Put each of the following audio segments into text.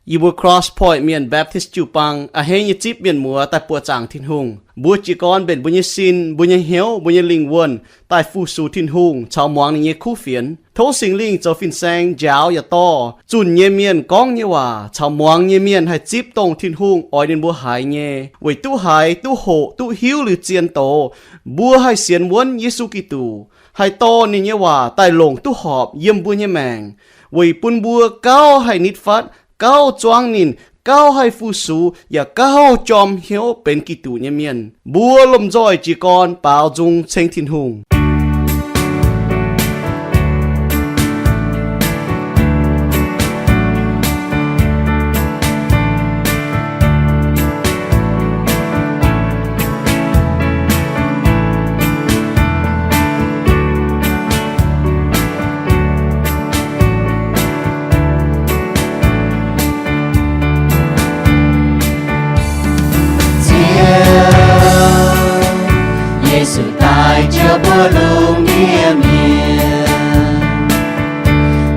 Yie mbuo Cross Point Mienh Baptist jiu-baang a'hneiv nyei zipv mienh muoz daaih buoqc zaangc Tin-Hungh. Mbuo jiez gorn mbenc mbuo nyei sin, mbuo nyei hnyouv, mbuo nyei lingh wuonh daaih fu-sux Tin-Hungh caux muangx ninh nyei kuv fienx. Tov Singx Lingh zoux fin-saeng njaaux yaac dorh zunh nyei mienh gorngv nyei waac caux muangx nyei mienh haih zipv dongh Tin-Hungh oix ninh mbuo haiz nyei, weic duqv haiz, duqv hoqc, duqv hiuv liuz zien doz, mbuo haih sienx wuonv Yesu Giduc, haih dorh ninh nyei waac daaih longc duqv horpc yiem mbuo nyei maengc, weic bun mbuo gauh haih nitv fatv, gauh zuangv ninh, gauh haih fu-sux, yaac gauh jorm hnyouv benx Giduc nyei mienh. Mbuo lomh nzoih jiez gorn baaux nzung ceng Tin-Hungh. Ziouv, Yesu daaih jouv mbuo lungh ndiev mienh,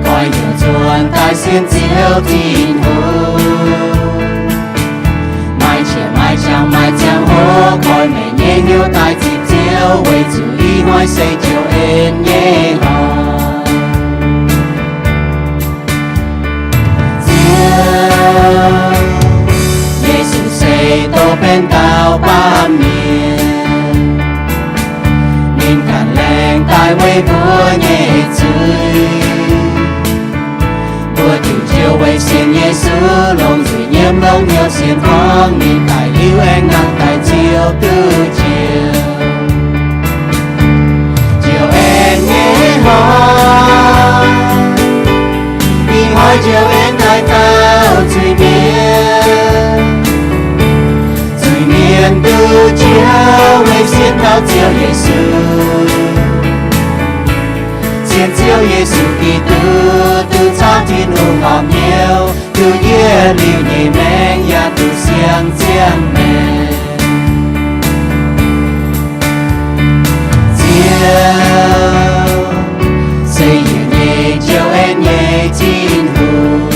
koi hnyouv nzuonx daaih sienx Ziouv Tin-Hungh. Maaih qiex maaih jangx maaih ziangh hoc koi meih nyei hnyouv daaih zipv Ziouv, weic zuqc ih hnoi se Ziouv en nyei hlaax. Ziouv, Yesu se dongh benx dauh baamh mienh, ninh ganh laengz daaih weic mbuo nyei zuiz. Mbuo diuc Ziouv weic sienx Yesu longc nzuih nyiemv longc hnyouv sienx gorngv ninh daic liuz aengx nangh daaih Ziouv duqv njoux. Ziouv en nyei hlaax, ih hnoi Ziouv en daaih dauh zuiz-mienh. Zuiz-mienh duqv njoux weic sienx taux Ziouv Yesu. Sienx Ziouv Yesu Giduc duqv caux Tin-Hungh horpc hnyouv, duqv yietc liuz nyei maengc yaac duqv siang-ziangh maengc. Ziouv se yie nyei Ziouv, en nyei Tin-Hungh,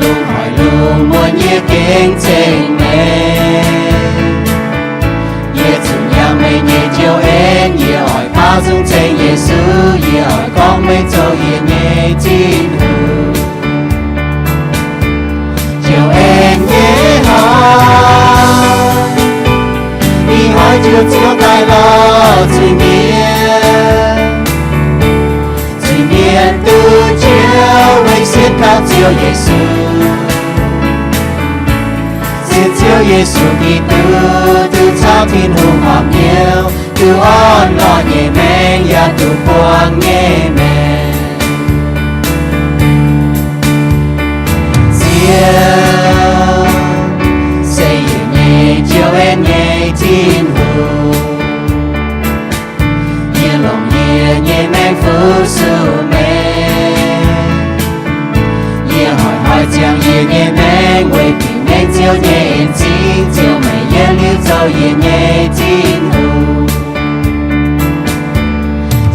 lungh haaix lungh muonc yie gengh ceng meih. Yie zunc yangh meih nyei Ziouv en, yie oix baaux nzung ceng Yesu, yie oix gorngv meih zoux yie nyei Tin-Hungh. Ziouv en nyei hlaax, ih hnoi Ziouv, Ziouv daaih lorz zuiz-mienh. Zuiz-mienh duqv njoux weic sienx taux Ziouv Yesu. Sienx Ziouv Yesu Giduc duqv caux Tin-Hungh horpc hnyouv, duqv orn-lorqc nyei maengc yaac duqv buangh nyei maengc. Ziouv se yie nyei Ziouv, en nyei Tin-Hungh, yie longc yie nyei maengc fu-sux meih. Yie hnoi-hnoi ziangh yie nyei maengc weic bieqc mengh Ziouv nyei en-zingh, Ziouv meih yietc liuz zoux yie nyei Tin-Hungh.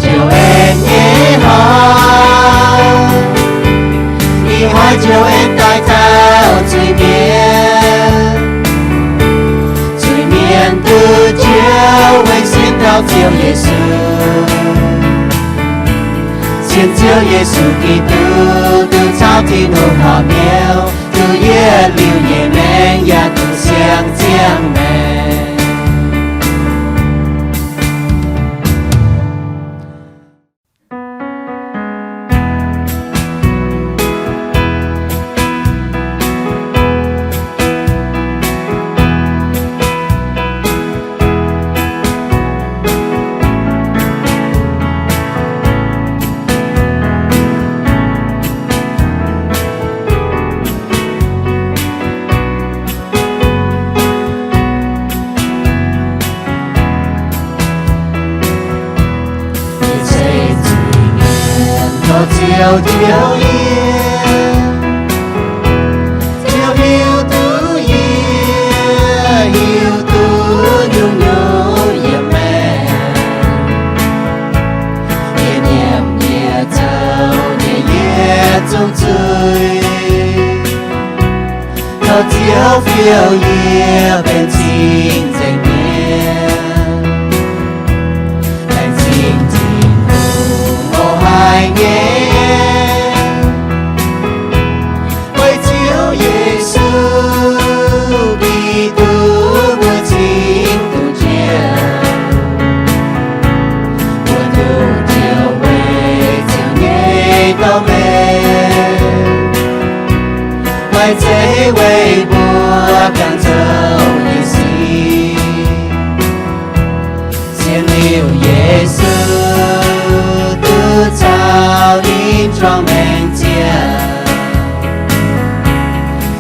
Ziouv en nyei hlaax, ih hnoi Ziouv en daaih dauh zuiz-mienh. Zuiz-mienh duqv njoux weic sienx taux Ziouv Yesu. Sienx Ziouv Yesu Giduc duqv caux Tin-Hungh horpc hnyouv, duqv yietc liuz nyei maengc yaac duqv siang-ziangh maengc. Yie se zuiz-mienh, tov Ziouv njoux yie. Ziouv hiuv duqv yie, hiuv duqv nyungc-nyungc yiem maengc. Yie nyiemc yie zoux nyei yietc zungv zuiz. Ziouv fiou yie benx cing-nzengc mienh, laengz zingh Tin-Hungh o haih nyei, weic Ziouv Yesu Giduc mbuo cingx duqv njiec. Mbuo duqv njoux weic Ziouv nyei dorh meih, maaih zeiv weic mbuo ganh zoux nyei sic. Sienx liuz Yesu duqv caux ninh juangc maengc ziangh,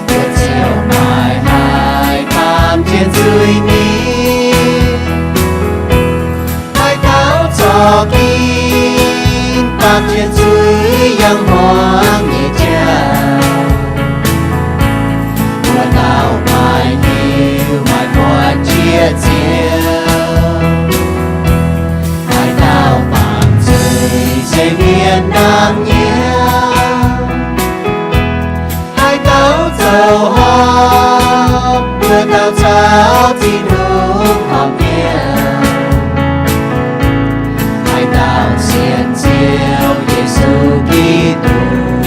mbuo ziouc maiv haih baamh jienv zuiz mingh. Haaix dauh corc ginv baamh jienv zuiz yangh hmuangx nyei jauv, mbuo dauh maiv hiuv maiv buatc jiex Ziouv. Haaix dauh baamh zuiz se mienh naamh nyiemv. Haaix dauh zoux horpc, mbuo dauh caux Tin-Hungh horpc mienh. Haaix dauh sienx Ziouv Yesu Giduc,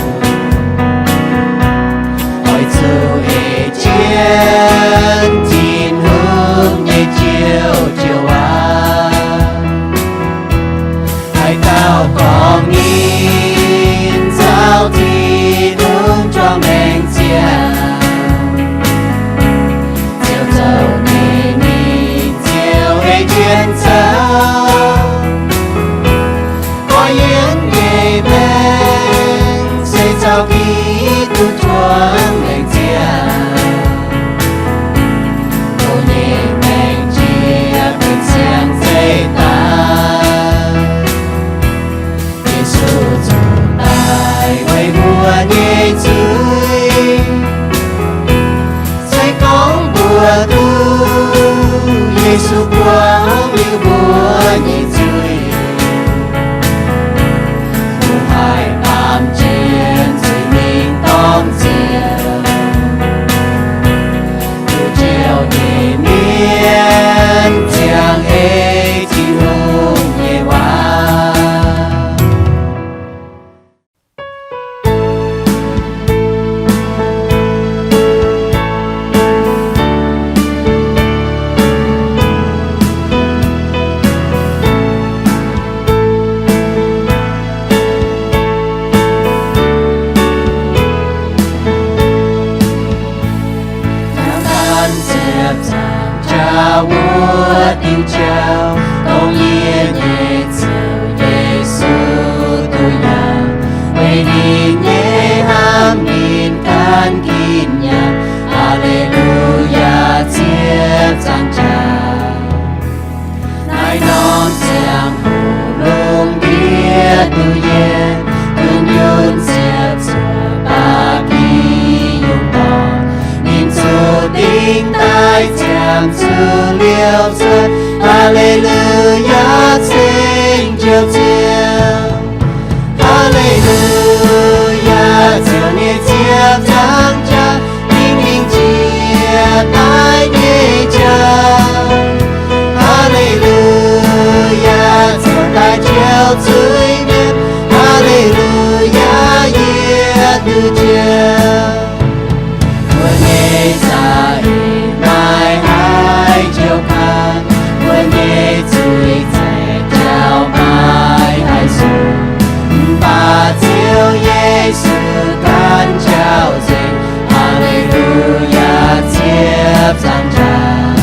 oix zuqc ei jienv Tin-Hungh nyei Ziouv joux waac. Haaix dauh gorngv ninh caux Tin-Hungh juangc maengc ziangh, Ziouv zoux nyei, ninh ziouc ei jienv zoux. Gorx-youz nyei maengc se caux Giduc juangc maengc ziangh. Mbuo nyei maengc jiex benx siang-zeih daaih. Yesu zuqc daic weic mbuo nyei zuiz. Se gorngv mbuo duqv Yesu buangv liuz mbuo nyei zuiz, mbuo haih baamh jienv zuiz mingh dorng Ziouv. Duqv Ziouv nyei mienh ziangh ei Tin-Hungh nyei waac. Hnangv naaiv ziepc nzaangc jaax wuov diuh jauv, dongh yie nyei Ziouv Yesu duqv yangh, weic ninh nyei hnamv ninh gan ginv yangh. Haa^le^lu^yaa, ziepc nzaangc jaax. Naaiv norm ziangh hoc lungh ndiev duqv yienc, duqv nyunc ziepc zuoqc ba'gi yungz dorngx, ninh zuqc dingh daaih ziangh zuqc liouh cuotv. Haa^le^lu^yaa, ceng Njoux Ziouv. Haa^le^lu^yaa, Ziouv nyei ziepc nzaangc jaax, mingh mingh jiex daaih nyei jauv. Haa^le^lu^yaa, Ziouv daaih njoux zuiz-mienh. Haa^le^lu^yaa, yie duqv njoux. Mbuo nyei za'eix maiv haih njoux ganh, mbuo nyei zuiz-zaengc jauv maiv haih nzunc, mv baac Ziouv Yesu ganh njaaux nzengc. Haa^le^lu^yaa, ziepc nzaangc jaax.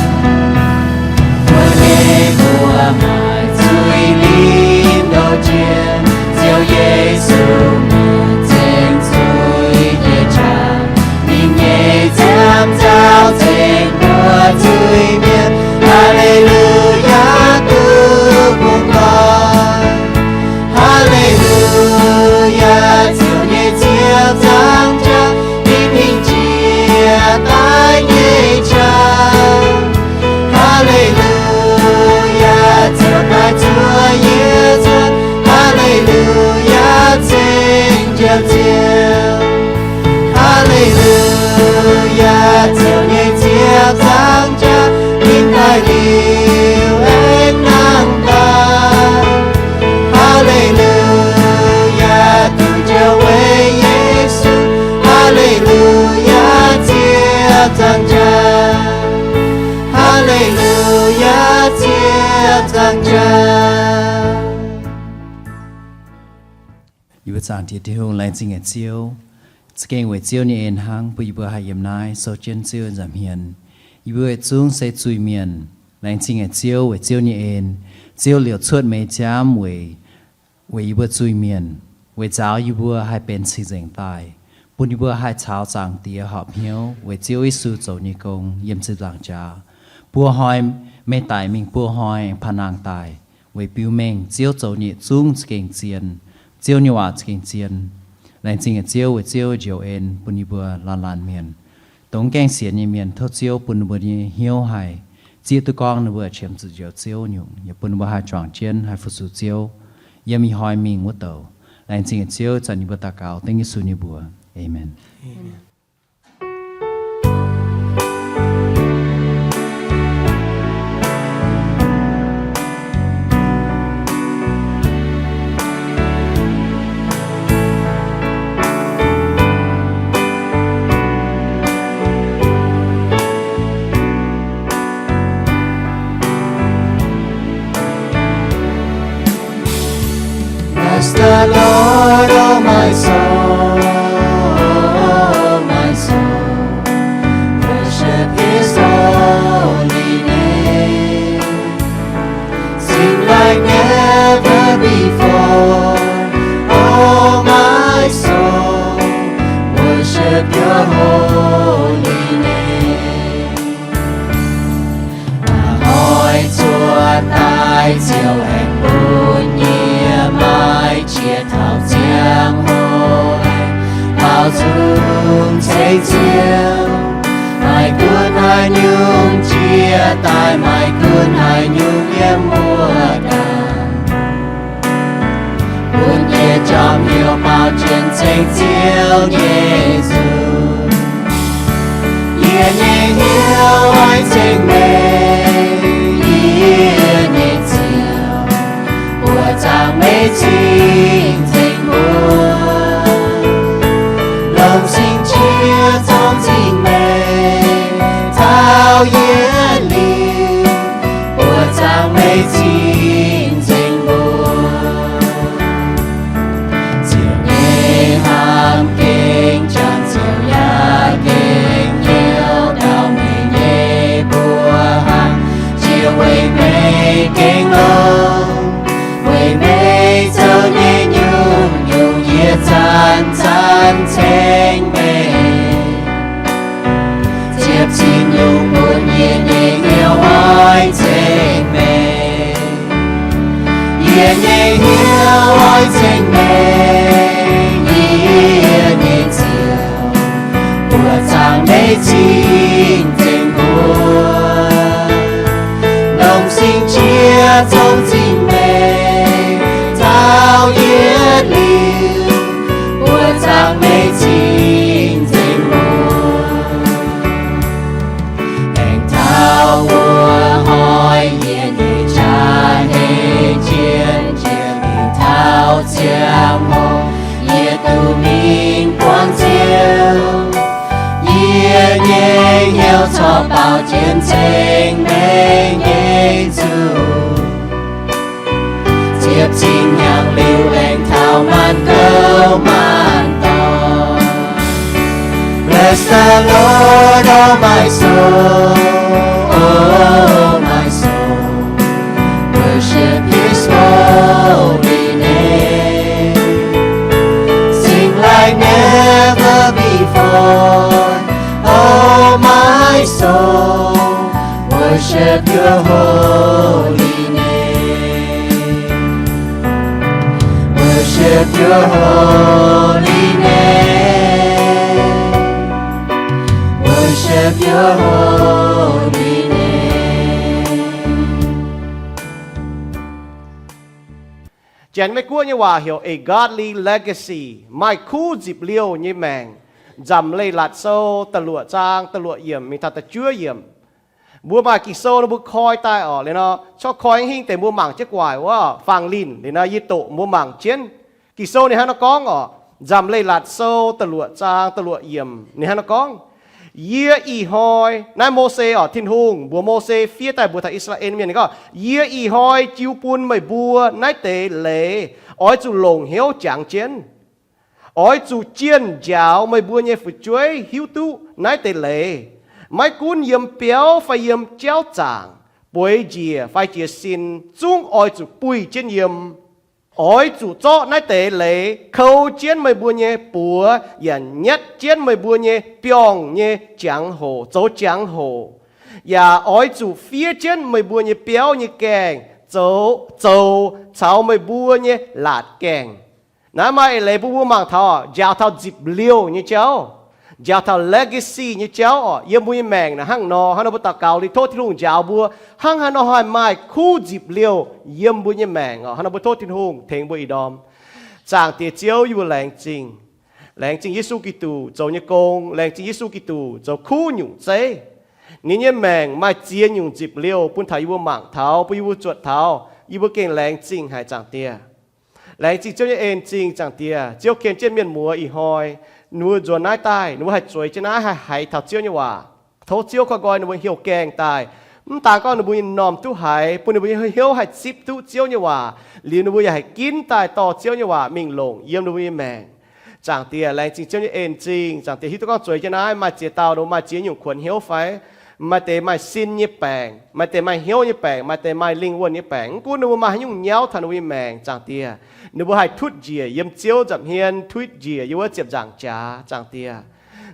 Mbuo nyei mbuox maaic zuiz-lingh ndoh jiex, Ziouv Yesu mienh ceng zuiz nyei qaqv. Ninh nyei ziangh nzauh ceng mbuo zuiz-mienh. Haa^le^lu^yaa, duqv bungx nqoi. Haa^le^lu^yaa, Ziouv nyei ziepc nzaangc jaax, mingh mingh jiex daaih nyei qaqv. Haa^le^lu^yaa, Ziouv daaih zuov yie cuotv. Haa^le^lu^yaa, ceng Njoux Ziouv. Haa^le^lu^yaa, Mbuo zaangc Diex Tin-Hungh, laengz zingh haic Ziouv, za'gengh weic Ziouv nyei en hnangv bun yie mbuo haih yiem naaiv sou jienv Ziouv nza'hmien. Yie mbuo yietc zungv se zuiz-mienh. Laengz zingh haic Ziouv weic Ziouv nyei en. Ziouv liouc cuotv meih nyei jangv weic, weic yie mbuo zuiz-mienh, weic nzaaux yie mbuo haih benx cing-nzengc daaih, bun yie mbuo haih caux Zaangc Diex horpc hnyouv weic Ziouv Yesu zoux nyei gong yiem ziepc nzaangc jaax. Buo hnoi meih daic mingh buo hnoi aengx paav nangh daaih, weic biux mengh Ziouv zoux nyei zungv za'gengh zien, Ziouv nyei waac za'gengh zien. Laengz zingh haic Ziouv weic Ziouv njoux en bun yie mbuo laanh laanh mienh. Dongh mv gaengh sienx nyei mienh, tov Ziouv bun ninh mbuo nyei hnyouv haih zieqv duqv gorngv ninh mbuo qiemx zuqc njoux Ziouv nyungc, yaac bun ninh mbuo haih juangc jienv haih fu-sux Ziouv yiem ih hnoi mingh wuov douc. Laengz zingh Ziouv, zanc yie mbuo daux gaux dengv Yesu nyei mbuox. Aamen. Bless the Lord, oh my soul, oh my soul. Worship his holy name. Sing like never before, oh my soul. Worship your holy name. Maiv hnoi zuov daaih Ziouv aengx bun yie maiv qiex taux ziangh hoc aengx baaux nzung ceng Ziouv. Maiv gunv haaix nyungc jiex daaih, maiv gunv haaix nyungc yiem wuov daaih, bun yie njormh hnyouv baaux jienv ceng Ziouv nyei nzung. Yie nyei hnyouv oix ceng meih, yie nyei Ziouv, buoqc zaangc meih cing-nzengc mbuo. Longc singx qiex zorng zingh meih taux yietc liuz, buoqc zaangc meih cing-nzengc mbuo. Ziouv nyei hnamv gengh jangx, Ziouv yaac gengh hnyouv gaux meih nyei mbuoqc haic. Ziouv weic meih gengh longx, weic meih zoux nyei nyungc-nyungc yie zanc-zanc ceng meih. Ziepc cin nyungc-nyungc yie nyei hnyouv oix ceng meih. Yie nyei hnyouv oix ceng meih, yie nyei Ziouv, buoqc zaangc meih cing-nzengc mbuo. Longc singx qiex zong zingh meih taux yietc liuz, buoqc zaangc meih cing-nzengc mbuo. Aengx taux wuov hnoi yie nyei qaqv hei jienv jiex mingh taux ziangh hoc, yie duqv mingh buangh Ziouv. Yie nyei hnyouv corc baaux jienv ceng meih nyei nzung. Ziepc cin hnyangx liuz aengx taux maanc gouv maanc dorngx. Bless the Lord, oh my soul, oh my soul. Worship his holy name. Sing like never before, oh my soul. Worship your holy name. Worship your holy name. Worship your holy name. Janx Meiv Guoqv nyei waac heuc A Godly Legacy, maaih kuv nzipc liouh nyei maengc. Nzamc Leiz-Latc Sou da'luoqc zaang da'luoqc yiemc mingh taux da'juov yiemc. Mbuo maaih Ging-Sou nor mbuo koi daaih orqc, liuz nor corc koi hingh deix mbuo mangc jienv gu'nguaaic wuov faang linh, liuz nor yie doqc mbuo mangc jienv. Ging-Sou ninh hnangv naaiv gorngv orqc, Nzamc Leiz-Latc Sou da'luoqc zaang da'luoqc yiemc ninh hnangv naaiv gorngv, Yie ih hnoi, naaiv Mose orqc, Tin-Hungh mbuox Mose fiev daaih mbuox taux I^saa^laa^en Mienh ninh gorngv, Yie ih hnoi jiu bun meih mbuo naaiv deix leiz oix zuqc longc hnyouv jangx jienv. Oix zuqc jienh njaaux meih mbuo nyei fu'jueiv hiuv duqv naaiv deix leiz. Maiv gunv yiem biauv fai yiem jauv zaangc, bueix njiec fai jiez sin, zungv oix zuqc buih jienv yiem. Oix zuqc zorqv naaiv deix leiz kou jienv meih mbuo nyei buoz yaac nyatv jienv meih mbuo nyei biorngh nyei jangx hoc, zoux jangx hoc. Yaac oix zuqc fiev jienv meih mbuo nyei biauv nyei gaengh zoux, zoux caux meih mbuo nyei laatc gaengh. Naaiv maaih eix leiz bun mbuo mangc taux njaaux taux nzipc liouh nyei jauv, njaaux taux legacy nyei jauv oc. Yiem mbuo nyei maengc naaic hnangv nor, hnangv nor mbuo daux gaux liuz tov Tin-Hungh njaaux mbuo hnangv haaix nor haih maaih kuv nzipc liouh yiem mbuo nyei maengc oc. Hnangv nor mbuo tov Tin-Hungh tengx mbuo ih ndorm. Zaangc Diex Ziouv, yie mbuo laengz zingh. Laengz zingh Yesu Giduc zoux nyei gong, laengz zingh Yesu Giduc zoux kuv nyungc zeiv. Ninh nyei maengc maaih ziex nyungc nzipc liouh bun taux yie mbuo mangc taux, bun yie mbuo zuotc taux, yie mbuo gengh laengz zingh haic, Zaangc Diex. Laengz zingh Ziouv nyei en zingh, Zaangc Diex. Ziouv ken jienv mienh muoz ih hnoi, ninh mbuo nzuonx naaiv daaih, ninh mbuo haih zueiz jienv naaiv, haih haiz taux Ziouv nyei waac. Tov Ziouv koi nqoi ninh mbuo heuc gaengh daaih. Mv daan gorngv ninh mbuo nyei m'normh duqv haiz, bun ninh mbuo nyei hnyouv haih zipv duqv Ziouv nyei waac, liuz ninh mbuo yaac haih ginv daaih dorh Ziouv nyei waac mingh longc yiem ninh mbuo nyei maengc. Zaangc Diex, laengz zingh Ziouv nyei en zingh. Zaangc Diex, hiuv duqv gorngv zueiz jienv naaiv maaih ziex dauh ninh mbuo maaih ziex nyungc kuonx hnyouv fai, maaih deix maaih sin nyei baengc, maaih deix maaih hnyouv nyei baengc, maaih deix maaih lingh wuonh nyei baengc. Mv gunv ninh mbuo maaih haaix nyungc nyauv taux ninh mbuo nyei maengc, Zaangc Diex, ninh mbuo haih tutv njiec yiem Ziouv nza'hmien, tutv njiec yiem wuov ziepc nzaangc jaax, Zaangc Diex.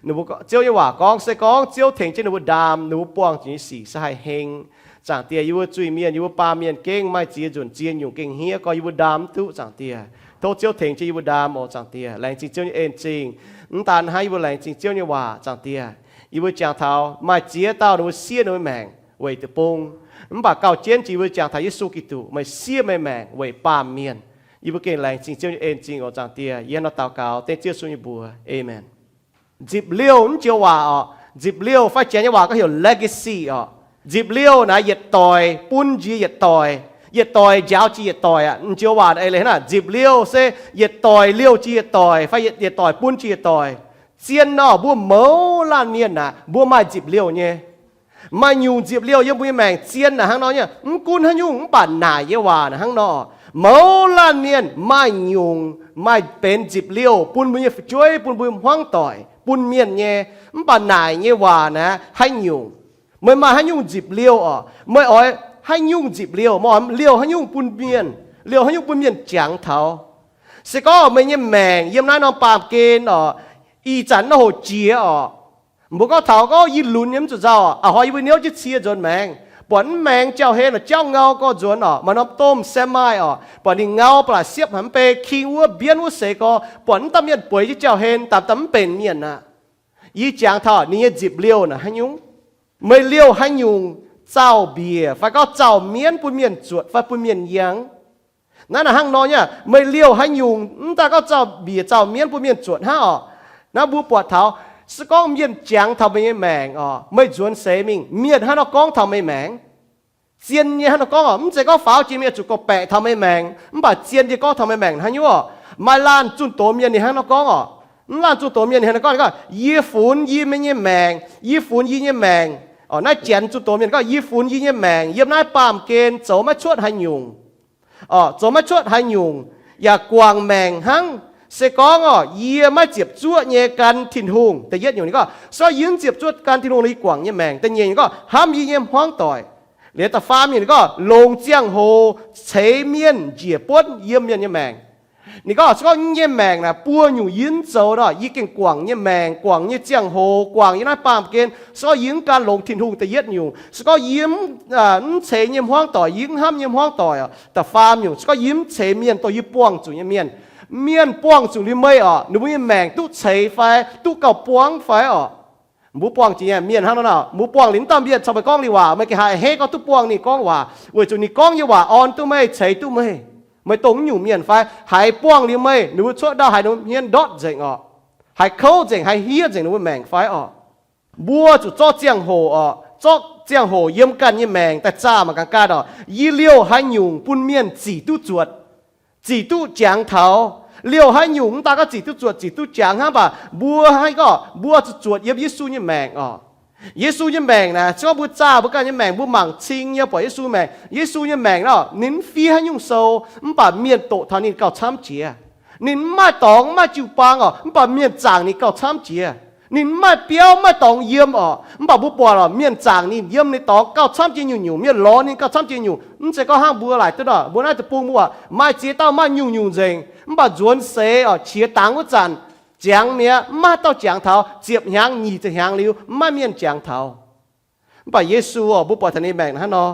Ninh mbuo, Ziouv nyei waac gorngv, se gorngv Ziouv tengx jienv ninh mbuo ndaam, ninh mbuo buangh zuqc nyei sic se haih heng. Zaangc Diex, yie mbuo zuiz-mienh, yie mbuo baamh mienh gengh maaih ziex nzunc ziex nyungc gengh hniev, gorngv yie mbuo ndaam mv duqv, Zaangc Diex. Tov Ziouv tengx jienv yie mbuo ndaam oc, Zaangc Diex. Laengz zingh Ziouv nyei en zingh. Mv daan hnangv, yie mbuo laengz zingh Ziouv nyei waac, Zaangc Diex. Yie mbuo jangx taux maaih ziex dauh ninh mbuo siev ninh mbuo maengc weic deic-bung. Mv baac gauh jienv jiex yie mbuo jangx taux Yesu Giduc, meih siev meih maengc weic baamh mienh. Yie mbuo gengh laengz zingh Ziouv nyei en zingh oc, Zaangc Diex. Yie hnangv nor daux gaux dengv Ziouv Yesu nyei mbuox. Aamen. Nzipc liouh mv joux waac oc. Nzipc liouh fai Janx nyei waac gorngv heuc legacy oc. Nzipc liouh naaiv yietc doic bun njiec yietc doic, yietc doic njaaux jiex yietc doic aqv. Mv joux waac eix leiz hnangv naaic, nzipc liouh se yietc doic liouh jiex yietc doic fai yietc doic bun jiex yietc doic. Zien nor, mbuo mouz laanh mienh aac, mbuo maaih nzipc liouh nyei. Maaih nyungc nzipc liouh yiem mbuo nyei maengc zien naaic hnangv nor nyei. Mv gunv haaix nyungc mv baac naaic nyei waac naaic hnangv nor. Mouz laanh mienh maaih nyungc maaih benx nzipc liouh bun mbuo nyei fu'jueiv, bun mbuo hmuangv doic, bun mienh nyei. Mv baac naaic nyei waac naaic haaix nyungc, meih maaih haaix nyungc nzipc liouh oc, meih oix haaix nyungc nzipc liouh, meih oix liouh haaix nyungc bun mienh, liouh haaix nyungc bun mienh jangx taux. Se gorngv meih nyei maengc yiem naaiv norm baamh gen oc, ih zanc naaiv hoc jiex oc, mbuo gorngv taux gorngv yie lunx nyei mv zuqc nzauh, a'hnoi yie mbuo niouv jienv cie nzuonx maengx, buatc mv maengx jauv-hlen oc, jauv ngau gorx nzuonx oc, maaih norm domh sem maaih oc, buatc ninh ngau ba'laqc siepv haic mv bei, king wuov mbienv wuov seix gorx, buatc mv dauh mienh bueix jienv jauv-hlen, daaih daaih mv benx mienh aqv. Yie jangx taux ninh nyei nzipc liouh naaic haaix nyungc. Meih liouh haaix nyungc, zaux mbiec fai gorngv zaux mienv bun mienh zuotc fai bun mienh yangh. Naaiv naaic hnangv nor nyei, meih liouh haaix nyungc, mv daaih gorngv zaux mbiec zaux mienv bun mienh zuotc hnangv oc. Naaiv mbuo buatc taux, se gorngv mienh jangx taux meih nyei maengc oc, meih nzuonx seix mingh, mienh hnangv nor gorngv taux meih maengc. Zien nyei hnangv nor gorngv oc, mv zeiz gorngv faaux jiex mienh zuqc gorqv-baeqc taux meih maengc, mv baac zien nyei gorngv taux meih maengc hnangv nyungc oc. Maaih laanh zunh doz mienh ninh hnangv nor gorngv oc. Mv laanh zunh doz mienh ninh hnangv nor gorngv, gorngv, yie funx yie meih nyei maengc, yie funx yie nyei maengc. Oc, naaiv Janx zunh doz mienh gorngv, yie funx yie nyei maengc yiem naaiv baamh gen zoux maiv cuotv haaix nyungc. Oc, zoux maiv cuotv haaix nyungc, yaac guangc maengc hnangv. Se gorngv oc, yie maiv ziepc zuoqv nyei gan Tin-Hungh. Da'yietv nyungc ninh gorngv, se gorngv yie mv ziepc zuoqv gan Tin-Hungh, yie guangc nyei maengc. Da'nyeic nyungc gorngv, hnamv yie nyei hmuangv doic. Liuz da'faam nyungc ninh gorngv, longc ziangh hoc ceix mienh njiec buonv yiem mienh nyei maengc. Ninh gorngv, se gorngv yie nyei maengc naaic buo nyungc yie mv zoux nor, yie gengh guangc nyei maengc, guangc nyei ziangh hoc, guangc yie naaiv baamh gen. Se gorngv yie mv gan longx Tin-Hungh, da'yietv nyungc, se gorngv yie mv, mv ceix nyei hmuangv doic, yie mv hnamv nyei hmuangv doic oc. Da'faam nyungc, se gorngv yie mv ceix mienh dongh yie buangh zuqc nyei mienh. Mienh buangh zuqc liuz meih oc, ninh mbuo nyei maengc duqv ceix fai, duqv gauh buangv fai oc. Mbuo buangh jiex nyei mienh hnangv nor nor, mbuo buangh liuz mv dauh mienh caux meih gorngv liuz waac, meih gengh haih a'hneiv gorngv duqv buangh ninh gorngv waac, weic zuqc ninh gorngv nyei waac orn duqv meih, ceix duqv meih. Meih dongh mv nyungc mienh fai, haiz buangh liuz meih, ninh mbuo cuotv ndau haaix nor hmien ndortv nzengc oc. Haiz kouv nzengc, haiz hiev nzengc ninh mbuo maengc fai oc. Mbuo zuqc zorqv ziangh hoc oc, zorqv ziangh hoc yiem ganh nyei maengc daaih zaah mangc gaax ganh oc, yie liouh haaix nyungc bun mienh zic duqv zuotc, zic duqv jangx taux. Liouh haaix nyungc mv daan gorngv zic duqv zuotc, zic duqv jangx hnangv, mv baac mbuo haaix gorngv mbuo zuqc zuotc yiem Yesu nyei maengc oc. Yesu nyei maengc naaic, se gorngv mbuo zaah mbuo ganh nyei maengc, mbuo mangc cing nyei buatc Yesu maengc. Yesu nyei maengc nor, ninh mv fiev haaix nyungc sou, mv baac mienh doqc taux ninh gauh camv jiex. Ninh mv maaih dorngx, mv maaih jiu-baang orqc, mv baac mienh zaangc ninh gauh camv jiex. Ninh mv maaih biauv, mv maaih dorngx yiem orqc, mv baac mbuo buatc orqc, mienh zaangc ninh, yiem ninh dorngx gauh camv jiex nyungc-nyungc, mienh lorz ninh gauh camv jiex nyungc. Mv zeiz gorngv hnangv mbuo laaic duqv nor, mbuo naaiv deic-bung mbuo maaih ziex dauh maaih nyungc-nyungc nzengc, mv baac nzuonx seix orqc, qiex dangx wuov zanc, ziangx mi'aqv, mv maaih dauh ziangx taux. Ziepc hnyangx, nyic ziepc hnyangx liuz, mv maaih mienh ziangx taux. Mv baac Yesu orqc, mbuo buatc taux ninh maengc hnangv nor.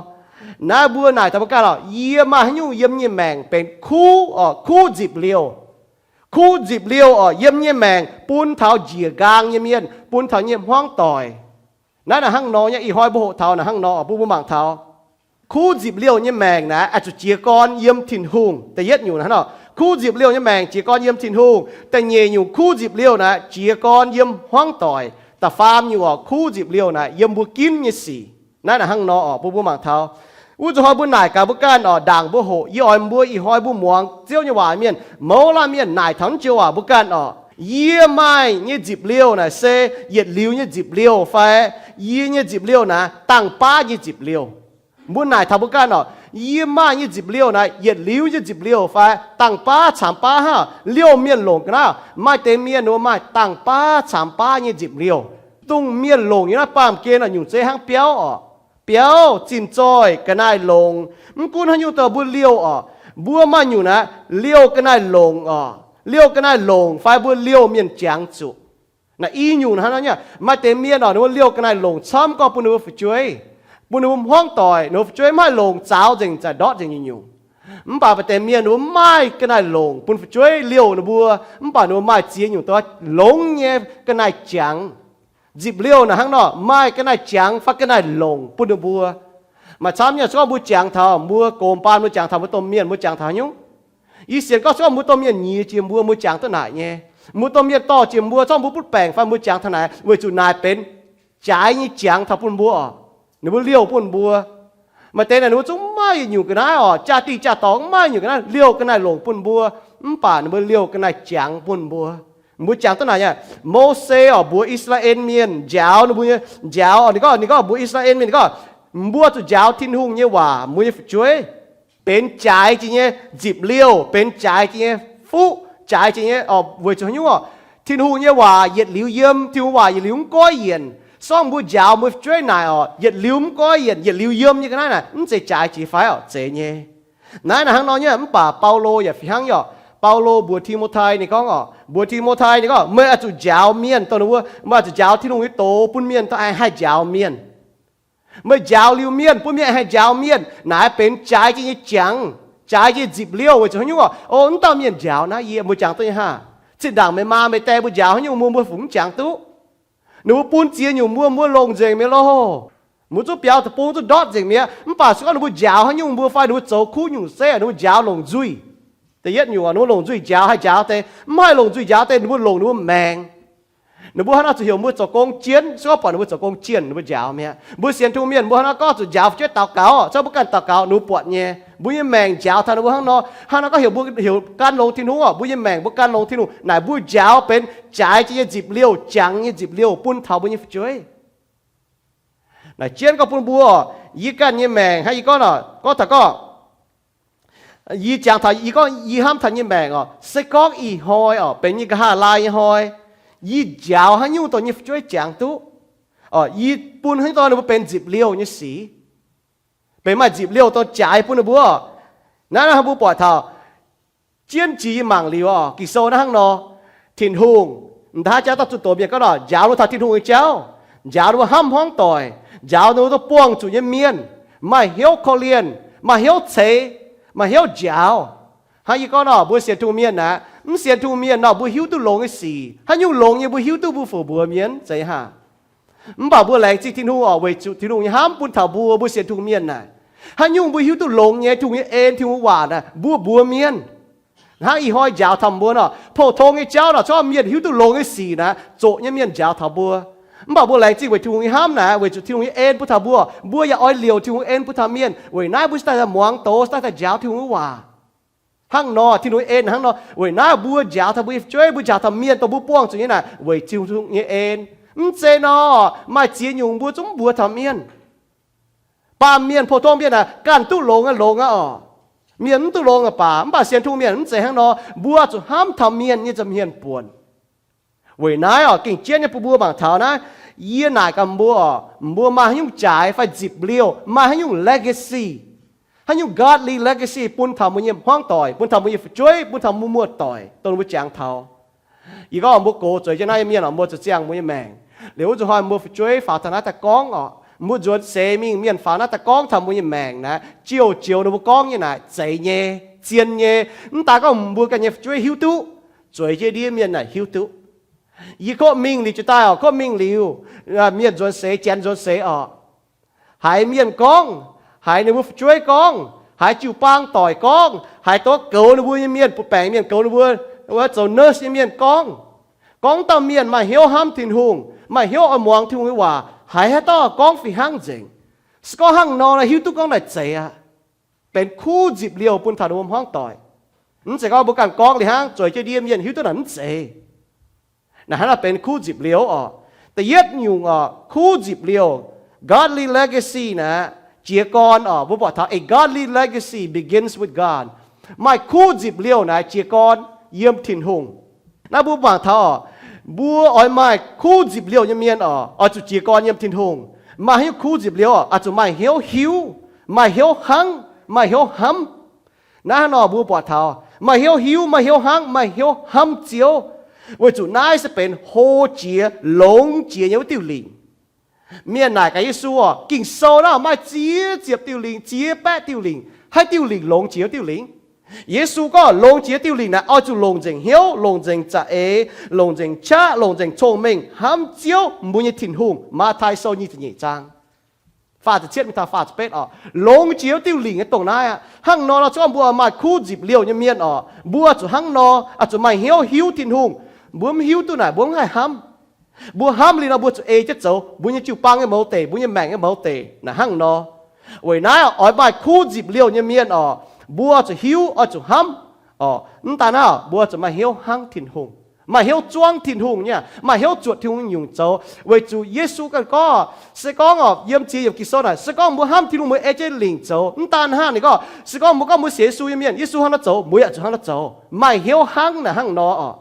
Naaiv mbuo naaic taux mbuo ganh orqc, yie maaih haaix nyungc yiem nyei maengc benx kuv orqc, kuv nzipc liouh. Kuv nzipc liouh orqc, yiem nyei maengc bun taux njiec nqaang nyei mienh, bun taux nyei hmuangv doic. Naaiv naaic hnangv nor nyei, ih hnoi mbuo hoqc taux naaic hnangv nor, bun mbuo mangc taux. Kuv nzipc liouh nyei maengc naaic oix zuqc jiez gorn yiem Tin-Hungh. Da'yietv nyungc hnangv nor, kuv nzipc liouh nyei maengc jiez gorn yiem Tin-Hungh. Da'nyeic nyungc kuv nzipc liouh naaic jiez gorn yiem hmuangv doic. Da'faam nyungc orqc, kuv nzipc liouh naaic yiem mbuo ginv nyei sic. Naaiv naaic hnangv nor orqc, bun mbuo mangc taux. Wuov zuqc hnoi mbuo naaic gaax mbuo ganh orqc, ndaangc mbuo hoqc, yie oix mbuo ih hnoi mbuo muangx Ziouv nyei waac mienh, mouz laanh mienh naaic taux naaiv joux waac mbuo ganh orqc, yie maaih nyei nzipc liouh naaic se yietc liuz nyei nzipc liouh fai yie nyei nzipc liouh naaic dangh baav nyei nzipc liouh. Mbuo naaic taux mbuo ganh orqc, yie maaih nyei nzipc liouh naaic yietc liuz nyei nzipc liouh fai dangh baav caamx baav hnangv. Liouh mienh longc ga'naaiv, maaih deix mienh ninh mbuo maaih dangh baav caamx baav nyei nzipc liouh. Dongh mienh longc nyei naaiv baamh gen orqc, nyungc zeiv hnangv biauv orqc. Biauv, zinh zoih, ga'naaiv longc, mv gunv haaix nyungc dongh mbuo liouh orqc, mbuo maaih nyungc naaiv liouh ga'naaiv longc orqc, liouh ga'naaiv longc fai mbuo liouh mienh jangx zuqc. Naaiv i nyungc hnangv nor nyei, maaih deix mienh orqc, ninh mbuo liouh ga'naaiv longc camv gorngv bun ninh mbuo fu'jueiv, bun ninh mbuo hmuangv doic, ninh mbuo fu'jueiv mv haih longc, zaaux nzengc, za'gengh ndortv nzengc nyungc-nyungc. Mv baac maaih deix mienh ninh mbuo maaih ga'naaiv longc bun fu'jueiv liouh ninh mbuo, mv baac ninh mbuo maaih ziex nyungc dongh longx nyei ga'naaiv jangx. Nzipc liouh naaic hnangv nor, maaih ga'naaiv jangx fai ga'naaiv longc bun ninh mbuo. Maaih camv nyei, se gorngv mbuo jangx taux mbuo gox baan, mbuo jangx taux mbuo domh mienh, mbuo jangx taux haaix nyungc? Yie sienx gorngv se gorngv mbuo domh mienh nyiex jiex mbuo, mbuo jangx duqv naaic nyei. Mbuo domh mienh dorh jiex mbuo, se gorngv mbuo butv baengc fai mbuo jangx taux naaic, weic zuqc naaic benx jaaix nyei jangx taux bun mbuo orqc. Ninh mbuo liouh bun mbuo. Maaih deix naaic ninh mbuo zungv mv maaih nyungc ga'naaiv orqc, jaa-dingh jaa-dorngx mv maaih nyungc ga'naaiv, liouh ga'naaiv longc bun mbuo, mv baac ninh mbuo liouh ga'naaiv jangx bun mbuo. Mbuo jangx duqv naaic nyei, Mose orqc, mbuox I^saa^laa^en mienh, njaaux ninh mbuo nyei, njaaux orqc, ninh gorngv, ninh gorngv mbuox I^saa^laa^en mienh, ninh gorngv, mbuo zuqc njaaux Tin-Hungh nyei waac, mbuo nyei fu'jueiv benx jaaix jiex nyei nzipc liouh, benx jaaix jiex nyei fuqv, jaaix jiex nyei orqc, weic zuqc haaix nyungc orqc? Tin-Hungh nyei waac yietc liuz yiem, Tin-Hungh waac yietc liuz mv goiv yienc. Se gorngv mbuo njaaux mbuo fu'jueiv naaic orqc, yietc liuz mv goiv yienc, yietc liuz yiem nyei ga'naaiv naaic, mv zeiz jaaix jiex fai orqc? Zeiz nyei. Naaiv naaic hnangv nor nyei, mv baac Baulo yaac fih hnangv nyei orqc. Baulo mbuox Ti^mo^tai ninh gorngv orqc, mbuox Ti^mo^tai ninh gorngv, meih oix zuqc njaaux mienh dongh ninh mbuo, meih oix zuqc njaaux Tin-Hungh nyei doz bun mienh daaih haih njaaux mienh. Meih njaaux liuz mienh, bun mienh haih njaaux mienh, naaic benx jaaix jiex nyei jangx, jaaix jiex nzipc liouh weic zuqc haaix nyungc orqc? O, mv dauh mienh njaaux naaiv yie, mbuo jangx duqv nyei haah? Zinh ndaangc meih maa meih dae mbuo njaaux haaix nyungc mbuo, mbuo fungc mv jangx duqv. Ninh mbuo bun ziex nyungc mbuo, mbuo longc nzengc mi'aqv loh. Mbuo zungv biaux deic-bung zungv ndortv nzengc mi'aqv. Mv baac se gorngv ninh mbuo njaaux haaix nyungc mbuo fai ninh mbuo zoux kuv nyungc zeiv, ninh mbuo njaaux longc nzuih. Da'yietv nyungc, ninh mbuo longc nzuih njaaux haih njaaux deix. Mv haih longc nzuih njaaux deix, ninh mbuo longc ninh mbuo maengc. Ninh mbuo hnangv naaiv zuqc heuc mbuo zoux gong jien, se gorngv buatc ninh mbuo zoux gong jien ninh mbuo njaaux mi'aqv. Mbuo sienx Tin-Hungh mienh mbuo hnangv naaiv gorngv zuqc njaaux fu'jueiv daux gaux, se gorngv mbuo ganh daux gaux ninh mbuo buatc nyei. Mbuo nyei maengc njaaux taux ninh mbuo hnangv nor, hnangv naaiv gorngv heuc mbuo heuc gan longx Tin-Hungh orqc, mbuo nyei maengc mbuo gan longx Tin-Hungh naaic, mbuo njaaux benx jaaix jiex nyei nzipc liouh, jangx nyei nzipc liouh bun taux mbuo nyei fu'jueiv. Naaic jienv gorngv bun mbuo orqc, yie ganh nyei maengc hnangv yie gorngv orqc, gorngv taux gorngv yie jangx taux yie gorngv yie hnamv taux nyei maengc orqc, se gorngv ih hnoi orqc benx nyei nqa'haav laai nyei hnoi, yie njaaux haaix nyungc dongh nyei fu'jueiv jangx duqv, yie bun haaix nyungc dongh ninh mbuo benx nzipc liouh nyei sic, benx maaih nzipc liouh dongh jaaix bun ninh mbuo. Naaiv hnangv mbuo buatc taux jienv jiex yie mangc liuz orqc, Ging-Sou naaiv hnangv nor, Tin-Hungh, m'daaih jauv dauh zunh doz mienh gorngv nor, njaaux ninh mbuo taux Tin-Hungh nyei jauv, njaaux ninh mbuo hnamv hmuangv doic, njaaux ninh mbuo dongh buangh zuqc nyei mienh, maaih hnyouv korv-lienh, maaih hnyouv ceix, maaih hnyouv njaaux. Hnangv yie gorngv nor, mbuo sienx Tin-Hungh mienh aqv, mv sienx Tin-Hungh mienh nor, mbuo hiuv duqv longx nyei sic, haaix nyungc longx nyei mbuo hiuv duqv, mbuo fungc mbuox mienh zeiz haah? Mv baac mbuo laengz zingh Tin-Hungh orqc, weic zuqc Tin-Hungh nyei hnamv bun taux mbuo, mbuo sienx Tin-Hungh mienh naaic, haaix nyungc mbuo hiuv duqv longx nyei Tin-Hungh nyei en, Tin-Hungh waac naaic, mbuo mbuox mienh. Hnangv ih hnoi njaaux taux mbuo nor, pou-tong nyei jauv nor, se gorngv mienh hiuv duqv longx nyei sic naaic, zoqc nyei mienh njaaux taux mbuo. Mv baac mbuo laengz zingh weic Tin-Hungh nyei hnamv naaic, weic zuqc Tin-Hungh nyei en bun taux mbuo, mbuo yaac oix liouc Tin-Hungh en bun taux mienh. Weic naaiv mbuo cingx daaih muangx doz, cingx daaih njaaux Tin-Hungh nyei waac. Hnangv nor, Tin-Hungh nyei en hnangv nor, weic naaiv mbuo njaaux taux mbuo nyei fu'jueiv, mbuo njaaux taux mienh dongh mbuo buangh zuqc nyei naaic, weic Tin-Hungh nyei en. Mv zeiz nor, maaih ziex nyungc mbuo zungv mv mbuox taux mienh. Baamh mienh, pou-tong mienh naaic, ganh duqv longx aqv, longx aqv orqc. Mienh mv duqv longx aqv baac, mv baac sienx Tin-Hungh mienh mv zeiz hnangv nor. Mbuo zuqc hnamv taux mienh nyei nza'hmien buonc. Weic naaiv oc, gengh jienv nyei bun mbuo mangc taux naaiv, yie naaic gaax mbuo oc, mbuo maaih haaix nyungc jaaix fai nzipc liouh, maaih haaix nyungc legacy, haaix nyungc godly legacy bun taux mbuo nyei hmuangv doic, bun taux mbuo nyei fu'jueiv, bun taux mbuo muoz-doic dongh mbuo jangx taux. Yie gorngv mbuo gox zueiz jienv naaiv nyei mienh oc, mbuo zuqc ziangh mbuo nyei maengc. Liuz wuov zuqc hnoi mbuo fu'jueiv faaux taux naaiv daaih gorngv oc, mbuo nzuonx seix mingh mienh faaux naaiv daaih gorngv taux mbuo nyei maengc naaiv, jiouh joux ninh mbuo gorngv nyei naaic zeiz nyei, zien nyei. Mv daaih gorngv mbuo ganh nyei fu'jueiv hiuv duqv, zueiz jienv ndiev mienh naaic hiuv duqv. Yie kov mingh liuz jiez daaih oc, kov mingh liuz, mienh nzuonx seix, janx nzuonx seix oc, haiz mienh gorngv, haiz ninh mbuo fu'jueiv gorngv, haiz jiu-baang doic gorngv, haiz douz goux ninh mbuo nyei mienh, butv-baengc mienh goux ninh mbuo, wuov zoux nurse nyei mienh gorngv, gorngv dauh mienh maaih hnyouv hnamv Tin-Hungh, maaih hnyouv oix muangx Tin-Hungh nyei waac, haiz haaix dauh gorngv fih hnangv nzengc. Se gorngv hnangv nor, hiuv duqv gorngv naaic zeiz aqv. Benx kuv nzipc liouh bun taux ninh mbuo hmuangv doic. Mv zeiz gorngv mbuo ganh gorngv liuz hnangv, zueiz jienv ndiev mienh hiuv duqv naaic mv zeiz. Naaic hnangv naaic benx kuv nzipc liouh oc. Da'yietv nyungc oc, kuv nzipc liouh, godly legacy naaic, jiez gorn oc, mbuo buatc taux a godly legacy begins with God. Maaih kuv nzipc liouh naaic jiez gorn yiem Tin-Hungh. Naaiv mbuo mangc taux oc, mbuo oix maaih kuv nzipc liouh nyei mienh oc, oix zuqc jiez gorn yiem Tin-Hungh. Maaih haaix nyungc kuv nzipc liouh oc? Oix zuqc maaih hnyouv hiuv, maaih hnyouv hnangv, maaih hnyouv hnamv. Naaiv hnangv nor mbuo buatc taux maaih hnyouv hiuv, maaih hnyouv hnangv, maaih hnyouv hnamv Ziouv, weic zuqc naaiv se benx hlo jiex, longx jiex nyei wuov diuh lingc. Mienh naaic gaax Yesu oc, Ging-Sou naaiv maaih ziex ziepc diuh lingc, ziex baeqv diuh lingc, haaix diuh lingc longx jiex diuh lingc? Yesu gorngv longx jiex diuh lingc naaic oix zuqc longc nzengc hnyouv, longc nzengc za'eix, longc nzengc qaqv, longc nzengc cong-mengh hnamv Ziouv, mbuo nyei Tin-Hungh. Matv^tai Sou nyic ziepc nyeic zaang, faah ziepc cietv mingh taux faah ziepc betv oc. Longx jiex diuh lingc nyei dongh naaiv aqv. Hnangv nor, se gorngv mbuo maaih kuv nzipc liouh nyei mienh oc, mbuo zuqc hnangv nor, oix zuqc maaih hnyouv hiuv Tin-Hungh. Mbuo mv hiuv duqv naaic mbuo mv haih hnamv. Mbuo hnamv liuz nor mbuo zuqc ei jienv zoux. Mbuo nyei jiu-baang nyei mouz deic, mbuo nyei maengc nyei mouz deic naaic hnangv nor. Weic naaiv oix maaih kuv nzipc liouh nyei mienh oc, mbuo zuqc hiuv, oix zuqc hnamv oc. Mv daan naaiv, mbuo zuqc maaih hnyouv hnangv Tin-Hungh, maaih hnyouv zuangv Tin-Hungh nyei, maaih hnyouv zuotc Tin-Hungh nyungc zoux. Weic zuqc Yesu ganh gorngv, se gorngv oc, yiem ziex yiemc Ging-Sou naaic, se gorngv mbuo hnamv Tin-Hungh, mbuo ei jienv lingc zoux. Mv daan hnangv, ninh gorngv se gorngv mbuo gorngv mbuo sienx Yesu nyei mienh, Yesu hnangv naaiv zoux, mbuo yaac zuqc hnangv naaiv zoux. Maaih hnyouv hnangv naaic hnangv nor oc.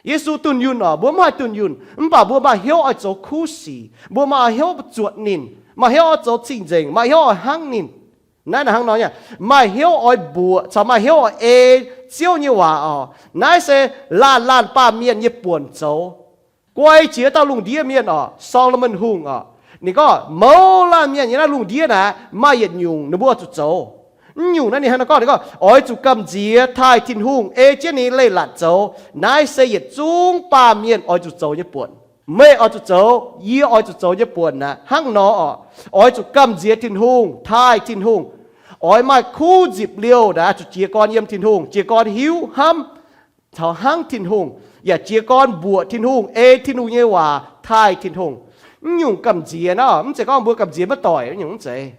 Yesu dunh yunh oc, mbuo mv haih dunh yunh, mv baac mbuo maaih hnyouv oix zoux kuv sic, mbuo maaih hnyouv zuotc ninh, maaih hnyouv oix zoux cing-nzengc, maaih hnyouv oix hnangv ninh. Naaiv naaic hnangv nor nyei, maaih hnyouv oix mbuoqc caux maaih hnyouv oix ei Ziouv nyei waac oc. Naaiv se laanh laanh baamh mienh nyei buonc zoux. Guai jiex dauh lungh ndiev mienh oc, Saa^lo^morn Hungh oc, ninh gorngv mouz laanh mienh nyei naaiv lungh ndiev naaic maaih yietc nyungc ninh mbuo oix zuqc zoux. Mv nyungc naaiv ninh hnangv naaiv gorngv, ninh gorngv oix zuqc gamh nziex taaih Tin-Hungh, ei jienv ninh leiz-latc zoux. Naaiv se yietc zungv baamh mienh oix zuqc zoux nyei buonc. Meih oix zuqc zoux, yie oix zuqc zoux nyei buonc naaic hnangv nor oc. Oix zuqc gamh nziex Tin-Hungh, taaih Tin-Hungh. Oix maaih kuv nzipc liouh naaic zuqc jiez gorn yiem Tin-Hungh, jiez gorn hiuv hnamv caux hnangv Tin-Hungh, yaac jiez gorn mbuoqc Tin-Hungh, ei Tin-Hungh nyei waac, taaih Tin-Hungh. Mv nyungc gamh nziex naaiv, mv zeiz gorngv mbuo gamh nziex maiv doic nyungc, mv zeiz.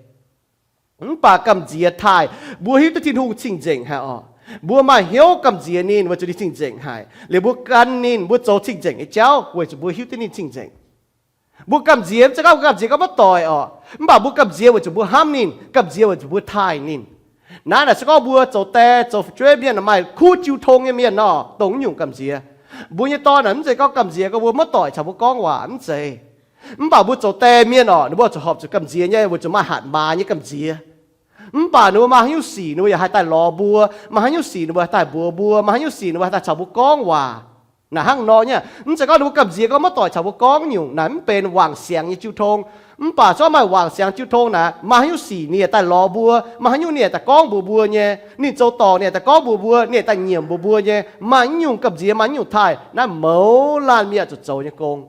Mv baac gamh nziex taaih, mbuo hiuv duqv Tin-Hungh cing-nzengc haic oc. Mbuo maaih hnyouv gamh nziex ninh weic zuqc ninh cing-nzengc haic. Liuz mbuo gan ninh, mbuo zoux cing-nzengc nyei jauv weic zuqc mbuo hiuv duqv ninh cing-nzengc. Mbuo gamh nziex, mv zeiz gorngv mbuo gamh nziex gorngv maiv doic oc. Mv baac mbuo gamh nziex weic zuqc mbuo hnamv ninh, gamh nziex weic zuqc mbuo taaih ninh. Naaiv naaic se gorngv mbuo zoux die zoux fu'jueiv mienh maaih kuv jiu tong nyei mienh nor, dongh nyungc gamh nziex. Mbuo nyei dorn naaic mv zeiz gorngv gamh nziex gorngv mbuo maiv doic caux mbuo gorngv waac, mv zeiz. Mv baac mbuo zoux die mienh oc, ninh mbuo zuqc horpc zuqc gamh nziex nyei weic zuqc maaih hatc maaz nyei gamh nziex. Mv baac ninh mbuo maaih haaix nyungc sic ninh mbuo yaac haih daaih lorz mbuo, maaih haaix nyungc sic ninh mbuo haih daaih mbuox mbuo, maaih haaix nyungc sic ninh mbuo haih daaih caux mbuo gorngv waac. Naaic hnangv nor nyei, mv zeiz gorngv ninh mbuo gamh nziex gorngv maiv doic caux mbuo gorngv nyungc naaic, mv benx wangc siangx nyei jiu tong. Mv baac se gorngv maaih wangc siangx jiu tong naaic, maaih haaix nyungc sic ninh yaac daaih lorz mbuo, maaih haaix nyungc ninh yaac daaih gorngv mbuox mbuo nyei, ninh zoux dorngc ninh yaac daaih gorngv mbuox mbuo, ninh yaac daaih nyiemc mbuox mbuo nyei. Maaih nyungc gamh nziex, maaih nyungc taaih naaiv, mouz laanh mienh zuqc zoux nyei gong.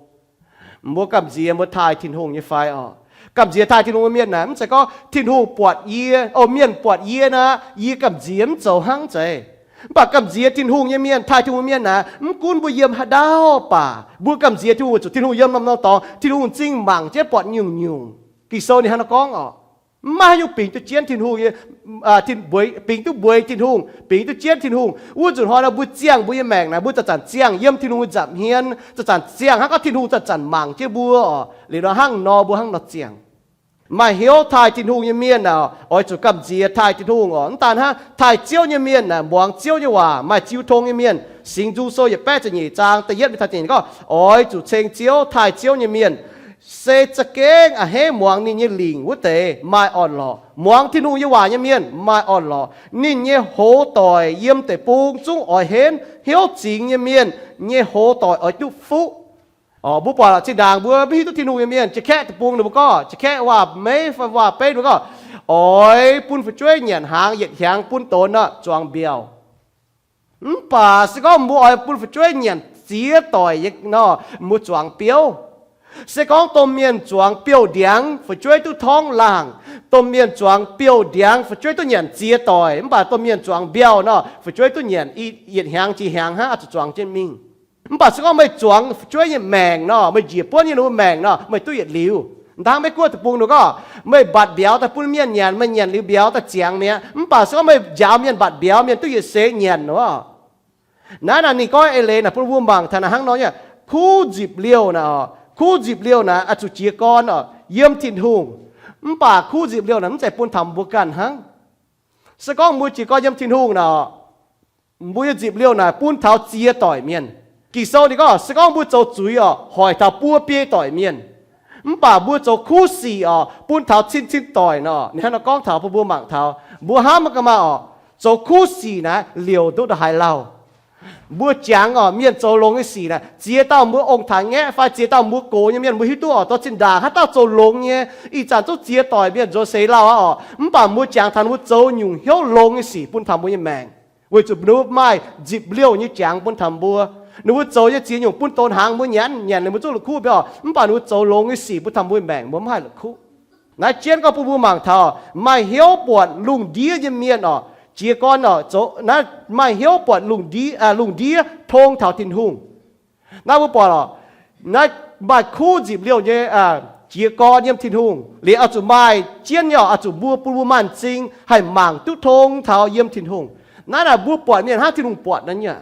Mbuo gamh nziex mbuo taaih Tin-Hungh nyei fai oc? Gamh nziex taaih Tin-Hungh nyei mienh naaic, mv zeiz gorngv Tin-Hungh buatc yie, o, mienh buatc yie naaic, yie gamh nziex mv zoux hnangv zeiz. Mv baac gamh nziex Tin-Hungh nyei mienh, taaih Tin-Hungh mienh naaic, mv gunv mbuo yiem haaix ndau baac, mbuo gamh nziex Tin-Hungh weic zuqc Tin-Hungh yiem norm-norm dorngx, Tin-Hungh m'zing mangc jienv buatc nyungc-nyungc. Ging-Sou ninh hnangv naaiv gorngv oc. Mv maaih haaix nyungc bingx duqv jienv Tin-Hungh, bingx duqv mbueix Tin-Hungh, bingx duqv jienv Tin-Hungh. Wuov nzunc hnoi nor mbuo ziangh mbuo nyei maengc naaic, mbuo zanc-zanc ziangh yiem Tin-Hungh nyei nza'hmien, zanc-zanc ziangh hnangv gorngv Tin-Hungh zanc-zanc mangc jienv mbuo oc. Liuz nor hnangv nor mbuo hnangv nor ziangh. Maaih hnyouv taaih Tin-Hungh nyei mienh aah, oix zuqc gamh nziex taaih Tin-Hungh oc. Mv daan hnangv, taaih Ziouv nyei mienh aah, muangx Ziouv nyei waac, maaih ziux tong nyei mienh. Singx Nzung Sou yietc baeqv ziepc nyeic zaang da'yietv mingh taux da'nyeic gorngv, oix zuqc ceng Ziouv, taaih Ziouv nyei mienh. Se za'gengh a'hneiv muangx ninh nyei lingc wuov deix maaih orn-lorqc. Muangx Tin-Hungh nyei waac nyei mienh maaih orn-lorqc. Ninh nyei hoz doic yiem deic-bung zungv oix henv. Hnyouv zingx nyei mienh nyei hoz doic oix duqv fuqv. Mbuo buatc zinh ndaangc mbuo maiv hiuv duqv Tin-Hungh nyei mienh, jiex kaeqv deic-bung ninh mbuo gorngv, jiex kaeqv waac-meiv fai waac-beiv ninh mbuo gorngv, oix bun fu'jueiv nyanc hnaangx yietc hnyangx bun donx nor zuangx mbiauh. Mv baac se gorngv mbuo oix bun fu'jueiv nyanc ziex doic nor, mbuo zuangx biouv. Se gorngv domh mienh zuangx biouv-ndiangx, fu'jueiv duqv torngv laangh. Domh mienh zuangx biouv-ndiangx, fu'jueiv duqv nyanc ziex doic. Mv baac domh mienh zuangx mbiauh nor, fu'jueiv duqv nyanc yietc hnyangx jiex hnyangx hnangv, oix zuqc zuangx jienv mingh. Mv baac se gorngv meih zuangx fu'jueiv nyei maengc nor, meih njiec buonv nyei ninh mbuo maengc nor, meih duqv yietc liuz. Hnangv Meiv-Guoqv deic-bung ninh gorngv, meih mbatc mbiauz daaih bun mienh nyanc, meih nyanc liuz mbiauz daaih ziangx mi'aqv. Mv baac se gorngv meih njaaux mienh mbatc mbiauz, mienh duqv yietc seix nyanc oc. Naaiv naaic ninh gorngv eix leiz naaic bun mbuo mangc taux naaic hnangv nor nyei, kuv nzipc liouh naaic oc, kuv nzipc liouh naaic oix zuqc jiez gorn oc, yiem Tin-Hungh. Mv baac kuv nzipc liouh naaic mv zeiz bun taux mbuo ganh hnangv. Se gorngv mbuo jiez gorn yiem Tin-Hungh naaic, mbuo nyei nzipc liouh naaic bun taux ziex doic mienh. Ging-Sou ninh gorngv, se gorngv mbuo zoux zuiz oc, hoic taux buo biei doic mienh. Mv baac mbuo zoux kuv sic oc, bun taux cin-cin doic nor. Ninh hnangv nor gorngv taux bun mbuo mangc taux, mbuo hnamv maiv ga'maah oc, zoux kuv sic naaic liouc nduqc ndongc haaix lauh. Mbuo jangx oc, mienh zoux longx nyei sic naaic, ziex dauh mbuo ong-taaix-ngaeqv fai ziex dauh mbuo gox nyei mienh mbuo hiuv duqv oc, zoux zinh ndaangc haaix dauh zoux longx nyei, ih zanc zungv ziex doic mienh nzuonx seix lauh aqv oc. Mv baac mbuo jangx taux ninh mbuo zoux nyungc hnyouv longx nyei sic bun taux mbuo nyei maengc, weic zuqc ninh mbuo maaih nzipc liouh nyei jangx bun taux mbuo. Ninh mbuo zoux nyei ziex nyungc bun donx hnaangx mbuo nyanc, nyanc liuz mbuo zungv la'kuqv mbiauz, mv baac ninh mbuo zoux longx nyei sic bun taux mbuo nyei maengc mbuo mv haih la'kuqv. Naaiv jienv gorngv bun mbuo mangc taux maaih hnyouv buatc lungh ndiev nyei mienh oc, jiez gorn oc, zoux naaiv maaih hnyouv buatc lungh ndiev, lungh ndiev tong taux Tin-Hungh. Naaiv mbuo buatc oc, naaiv maaih kuv nzipc liouh nyei jiez gorn yiem Tin-Hungh liuz, oix zuqc maaih jienv nyei oc, oix zuqc mbuo bun mbuo maaih m'zing haih mangc duqv tong taux yiem Tin-Hungh. Naaiv naaic mbuo buatc mienh hnangv Tin-Hungh buatc naaiv nyei.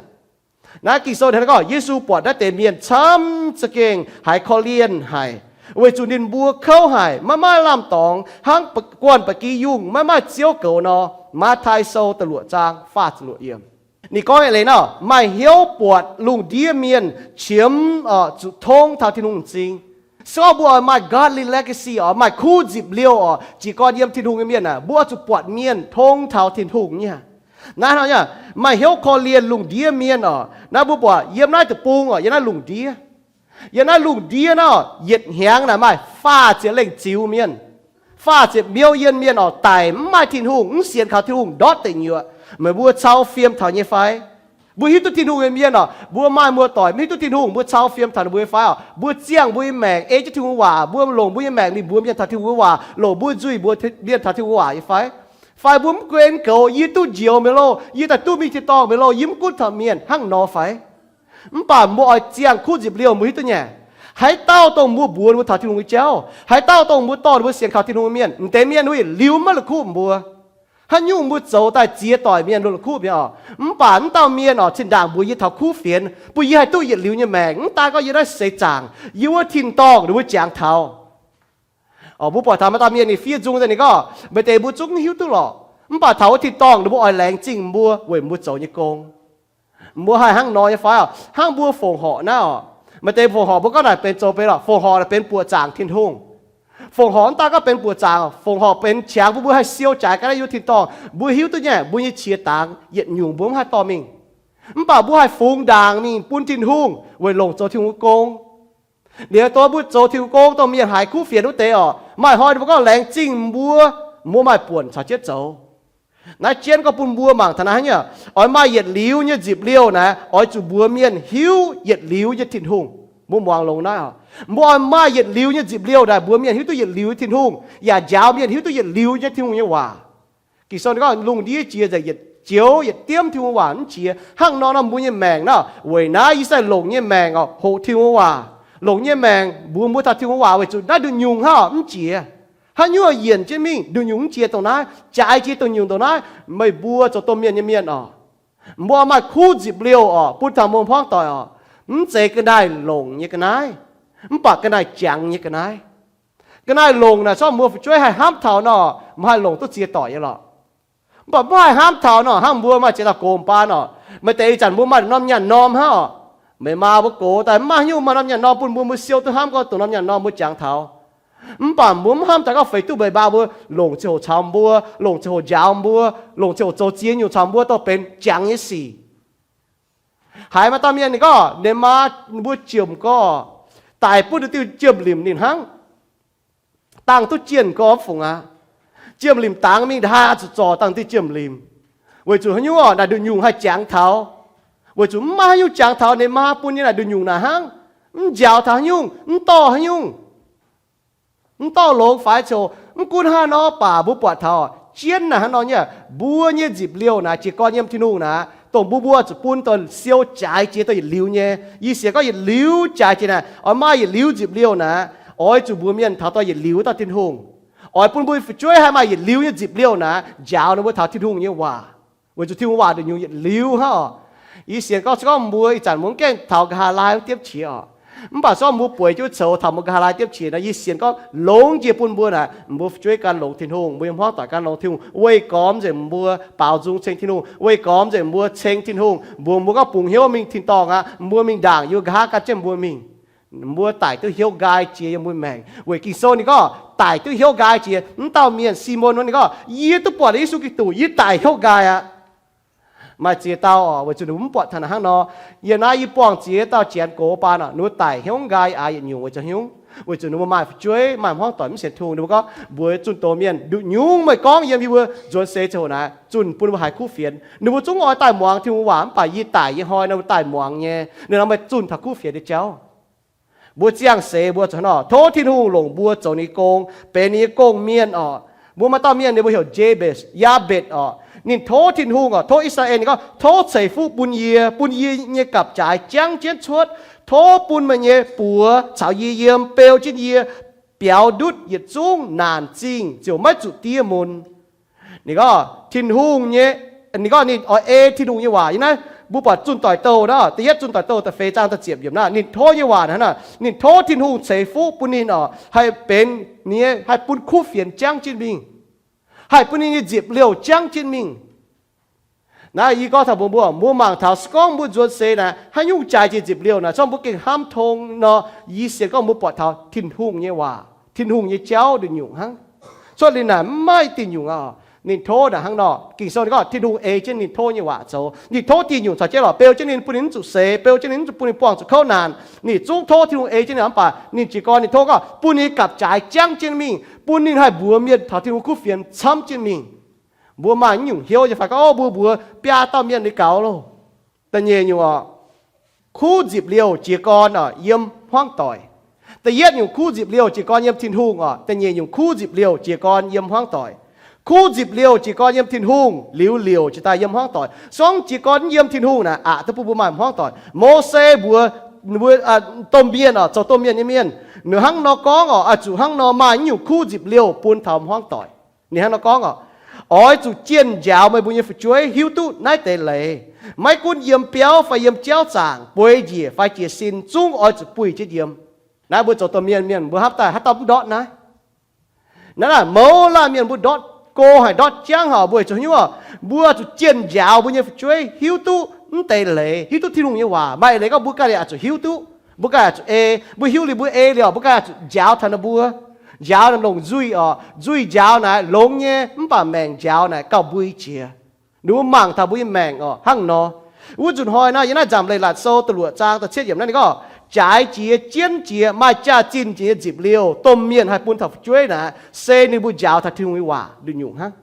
Naaiv Ging-Sou hnangv naaiv gorngv, Yesu buatc naaiv deix mienh camv za'gengh haiz korv-lienh haic, weic zuqc ninh mbuo kouv haic, maiv maaih lamh dorngx, hnangv guanh ba'gi yungh maiv maaih ziouv goux nor. Matv^taai Sou da'luoqc zaang faah ziepc luoqc yiemc. Ninh gorngv eix leiz nor, maaih hnyouv buatc lungh ndiev mienh qiemx oc, zuqc tong taux Tin-Hungh m'zing. Se gorngv mbuo oix maaih godly legacy oc, maaih kuv nzipc liouh oc, jiez gorn yiem Tin-Hungh nyei mienh aah, mbuo oix zuqc buatc mienh tong taux Tin-Hungh nyei. Naaiv hnangv nyei, maaih hnyouv korv-lienh lungh ndiev mienh oc. Naaiv mbuo buatc yiem naaiv deic-bung oc, yiem naaiv lungh ndiev, yiem naaiv lungh ndiev nor, yietc hnyangx naaic maaih faah ziepc lengh ziux mienh, faah ziepc million mienh oc, daic mv maaih Tin-Hungh, mv sienx kaux Tin-Hungh, ndortv deic nyuoqc. Meih mbuo cau fiem taux nyei fai? Mbuo hiuv duqv Tin-Hungh nyei mienh oc, mbuo maaih muoz-doic mv hiuv duqv Tin-Hungh, mbuo cau fiem taux ninh mbuo nyei fai oc? Mbuo ziangh mbuo nyei maengc ei jienv Tin-Hungh waac, mbuo longc mbuo nyei maengc mingh mbuox mienh taux Tin-Hungh waac, longc mbuo nzuih mbuox mienh taux Tin-Hungh waac nyei fai? Fai mbuo mv guen goux, yie duqv njoux mi'aqv loh, yie daaih duqv mingh tin-dorngh mi'aqv loh, yie mv gunv taux mienh, hnangv nor fai? Mv baac mbuo oix ziangh kuv nzipc liouh mbuo hiuv duqv nyei, haaix dauh dongh mbuo mbuox ninh mbuo taux Tin-Hungh nyei jauv, haaix dauh dongh mbuo dorh ninh mbuo sienx kaux Tin-Hungh mienh, m'deix mienh yietc liuz maiv la'kuqv mbuo. Haaix nyungc mbuo zoux daaih ziex doic mienh la'kuqv mienh oc. Mv baac mv dauh mienh oc, zinh ndaangc mbuox yie taux kuv fienx, bun yie haih duqv yietc liuz nyei maengc. Mv daan gorngv yiem naaiv seix zaangc, yiem wuov tin-dorngh ninh mbuo jangx taux. Mbuo buatc taux maaih dauh mienh ninh fiev nzung daaih ninh gorngv, meih deix mbuo zungv hiuv duqv lorqc. Mv baac taux wuov tin-dorngh ninh mbuo oix laengz zingh mbuo weic mbuo zoux nyei gong. Mbuo haih hnangv nor nyei fai oc? Hnangv mbuo fongc horc naaiv oc, maaih deix fongc horc mbuo gorngv naaic benx zoux benx lorqc, fongc horc naaic benx buoqc zaangc Tin-Hungh. Fongc horc mv daan gorngv benx buoqc zaangc, fongc horc benx qangx bun mbuo haih siou jaaix ga'naaiv yiem tin-dorngh. Mbuo hiuv duqv nyei, mbuo nyei qiex dangx yietc nyungc mbuo mv haih dorh mingh. Mv baac mbuo haih fungx ndaangc mingh bun Tin-Hungh weic longc zoux Tin-Hungh gong. Liuz dongh mbuo zoux Tin-Hungh gong dongh mienh haiz kuv fienx wuov deix oc, maaih hnoi ninh mbuo gorngv laengz zingh mbuo, mbuo maaih buonc caux jienv zoux. Naaiv jienv gorngv bun mbuo mangc taux naaiv nyei, oix maaih yietc liuz nyei nzipc liouh naaic, oix zuqc mbuox mienh hiuv yietc liuz nyei Tin-Hungh. Mbuo muangx longx naaiv oc. Mbuo oix maaih yietc liuz nyei nzipc liouh naaic, mbuox mienh hiuv duqv yietc liuz nyei Tin-Hungh, yaac njaaux mienh hiuv duqv yietc liuz nyei Tin-Hungh nyei waac. Ging-Sou gorngv lungh ndiev jiex nzengc yietc joux yietc diemv Tin-Hungh waac mv jiex. Hnangv nor nor mbuo nyei maengc naaiv, weic naaiv yie sai longc nyei maengc oc, hoqc Tin-Hungh waac. Longc nyei maengc mbuox mbuo taux Tin-Hungh waac weic zuqc naaiv nduqc nyungc hnangv oc, mv jiex. Haaix nyungc yienc jienv mingh nduqc nyungc mv jiex dongh naaiv, jaaix jiex dongh nyungc dongh naaiv. Meih mbuo zoux domh mienh nyei mienh oc, mbuo maaih kuv nzipc liouh oc, bun taux mbuo hmuangv doic oc. Mv zeiz ga'naaiv longc nyei ga'naaiv, mv baac ga'naaiv jangx nyei ga'naaiv. Ga'naaiv longc naaic zorqv mbuo fu'jueiv haih hnamv taux nor, maiv haih longc duqv ziex doic nyei lorqc. Mv baac maiv haih hnamv taux nor, hnangv mbuo maaih ziex dauh gox baan oc, maaih deix ih zanc mbuo maaih norm nyaanh norm hnangv oc. Meih maa mbuo gox daaih maiv maaih haaix nyungc maaih norm nyaanh norm bun mbuo, mbuo siou duqv hnamv gorngv dongh norm nyaanh norm mbuo jangx taux. Mv baac mbuo mv hnamv daaih gorngv feix duqv meih maa mbuo longc ziangh hoc caux mbuo, longc ziangh hoc njaaux mbuo, longc ziangh hoc zoux ziex nyungc caux mbuo dorh benx jangx nyei sic. Haiz maaih dauh mienh ninh gorngv ninh maa mbuo jiem gorx, daic bun ninh diuh jiem-limc ninh hnangv. Dangh duqv jienh gorx mv fungc aqv. Jiem-limc dangx mingh ndaaih zuqc zorc dangh diuh jiem-limc. Weic zuqc haaix nyungc oc, naaic nduqc nyungc haih jangx taux. Weic zuqc mv maaih haaix nyungc jangx taux ninh maa bun nyei naaic nduqc nyungc naaic hnangv. Mv njaaux taux haaix nyungc, mv dorh haaix nyungc, mv dorh longx faix coc. Mv gunv hnangv nor baac mbuo buatc taux jienv naaic hnangv nor nyei, mbuo nyei nzipc liouh naaic jiez gorn yiem Tin-Hungh naaic, dongh mbuo mbuo zuqc bun dongh siou jaaix jiex dongh yietc liuz nyei. Yie sienx gorngv yietc liuz jaaix jiex naaic, oix maaih yietc liuz nzipc liouh naaic, oix zuqc mbuox mienh taux dongh yietc liuz dauh Tin-Hungh. Oix bun mbuo fu'jueiv haih maaih yietc liuz nyei nzipc liouh naaic njaaux ninh mbuo taux Tin-Hungh nyei waac. Weic zuqc Tin-Hungh waac nduqc nyungc yietc liuz hnangv oc. Yie sienx gorngv se gorngv mbuo ih zanc mbuo mv gaengh taux nqa'haav laai mv diepv qiex oc, mv baac se gorngv mbuo bueix jienv coux taux mbuo nqa'haav laai diepv qiex nor, yie sienx gorngv longx jiex bun mbuo naaic, mbuo fu'jueiv gan longx Tin-Hungh, mbuo nyei hmuangv doic gan longx Tin-Hungh, weih gormx nzengc mbuo baaux nzung ceng Tin-Hungh, weih gormx nzengc mbuo ceng Tin-Hungh, mbuox mbuo gorngv bungx hnyouv mingh tin-dorngh aqv, mbuo mingh ndaangc yiem nqa'haav gan jienv mbuo mingh. Mbuo daic duqv hnyouv nqaai jiex yiem mbuo maengc. Weic Ging-Sou ninh gorngv daic duqv hnyouv nqaai jiex. Mv dauh mienh Simon wuov ninh gorngv, yie duqv buatc Yesu Giduc, yie daic hnyouv nqaai aqv. Maaih ziex dauh oc, weic zuqc ninh mbuo mv buatc taux naaic hnangv nor. Yiem naaiv yie buangh ziex dauh janx gox baan oc, ninh mbuo daic hnyouv nqaai aqv yietc nyungc weic zuqc hnyouv, weic zuqc ninh mbuo maaih fu'jueiv, maaih hmuangv doic mv sienx Tin-Hungh. Ninh mbuo gorngv mbuox zunh doz mienh nduqc nyungc meih gorngv yiem yie mbuo nzuonx seix ziangh hoc naaic, zunh bun mbuo haiz kuv fienx. Ninh mbuo zungv oix daaih muangx Tin-Hungh waac mv baac yie daic nyei hnoi ninh mbuo daaih muangx nyei. Ninh nor meih zunh taux kuv fienx nyei jauv. Mbuo ziangh seix mbuo zuqc hnangv nor tov Tin-Hungh longc mbuo zoux ninh nyei gong, benx ninh nyei gong-mienh oc. Mbuo maaih dauh mienh ninh mbuo heuc Jabetc, Yaabetc oc. Ninh tov Tin-Hungh oc, tov I^saa^laa^en, ninh gorngv, tov ceix fuqv bun yie, bun yie nyei gapv-jaaix jangv jienv cuotv. Tov bun meih nyei buoz caux yie yiem, beu jienv yie biaux ndutv yietc zungv naanc zingh ziouc maiv zuqc diev mun. Ninh gorngv Tin-Hungh nyei, ninh gorngv ninh oix ei Tin-Hungh nyei waac. Yiem naaiv mbuo buatc Zunh Doic Douh nor, da'yietv Zunh Doic Douh da'feix zaang da'ziepc yiemc naaiv, ninh tov nyei waac naaiv, ninh tov Tin-Hungh ceix fuqv bun ninh oc, haih benx ninh nyei, haih bun kuv fienx jangv jienv mingh, haih bun ninh nyei nzipc liouh jangv jienv mingh. Naaiv yie gorngv taux mbuox mbuo, mbuo mangc taux se gorngv mbuo nzuonx seix naaic haaix nyungc jaaix jiex nzipc liouh naaic, se gorngv mbuo gengh hnamv tong nor, yie sienx gorngv mbuo buatc taux Tin-Hungh nyei waac, Tin-Hungh nyei jauv nduqc nyungc hnangv. Cuotv liuz naaic mv maaih diuh nyungc aqv. Ninh tov naaic hnangv nor, Ging-Sou ninh gorngv Tin-Hungh ei jienv ninh tov nyei waac zoux. Ninh tov diuh nyungc caux jienv lorqc, beu jienv ninh, bun ninh mv zuqc seix, beu jienv ninh, bun ninh buangh zuqc kouv naanc. Ninh zungv tov Tin-Hungh ei jienv ninh, mv baac ninh jiez gorn ninh tov gorngv bun ninh gapv-jaaix jangv jienv mingh, bun ninh haih mbuox mienh taux Tin-Hungh kuv fienx camv jienv mingh. Mbuo maaih nyungc hnyouv nyei fai gorngv, o, mbuo mbuox biaa dauh mienh nyei gaux loh. Da'nyeic nyungc oc, kuv nzipc liouh jiez gorn oc yiem hmuangv doic. Da'yietv nyungc kuv nzipc liouh jiez gorn yiem Tin-Hungh oc. Da'nyeic nyungc kuv nzipc liouh jiez gorn yiem hmuangv doic. Kuv nzipc liouh jiez gorn yiem Tin-Hungh, liuz liouc jiez daaih yiem hmuangv doic. Se gorngv jiez gorn mv yiem Tin-Hungh naaic, aqc duqv bun mbuo maaih hmuangv doic. Mose mbuox, mbuo, domh mienh oc, zoux domh mienh nyei mienh, ninh hnangv nor gorngv oc, oix zuqc hnangv nor maaih nyungc kuv nzipc liouh bun taux hmuangv doic. Ninh hnangv nor gorngv oc, oix zuqc jienh njaaux meih mbuo nyei fu'jueiv hiuv duqv naaiv deix leiz. Maiv gunv yiem biauv fai yiem jauv zaangc, bueix njiec fai jiez sin, zungv oix zuqc buih jienv yiem. Naaiv mbuo zoux domh mienh mienh mbuo hnamv daaih haaix dauh mv ndortv naaiv? Naaiv naaic mouz laanh mienh mbuo ndortv, go haic, ndortv jangv haic. Mbuo weic zuqc haaix nyungc oc? Mbuo zuqc jienh njaaux mbuo nyei fu'jueiv hiuv duqv mv deix leiz, hiuv duqv Tin-Hungh nyei waac. Maaih leiz gorngv mbuo ganh oix zuqc hiuv duqv, mbuo ganh oix zuqc ei. Mbuo hiuv liuz mbuo ei liuz, mbuo ganh oix zuqc njaaux taux ninh mbuo. Njaaux naaic longc nzuih oc. Nzuih njaaux naaic longx nyei, mv baac maengc njaaux naaic gauh mbui jiex. Ninh mbuo mangc taux mbuo nyei maengc oc, hnangv nor. Wuov nzunc hnoi naaiv yiem naaiv Nzamc Leiz-Latc Sou da'luoqc zaang da'cietv yiemc naaiv ninh gorngv, jaaix jiex jienv jiex maaih jaax-zinh jiex nyei nzipc liouh domh mienh haih bun taux fu'jueiv naaic, se ninh mbuo njaaux taux Tin-Hungh nyei waac nduqc nyungc hnangv.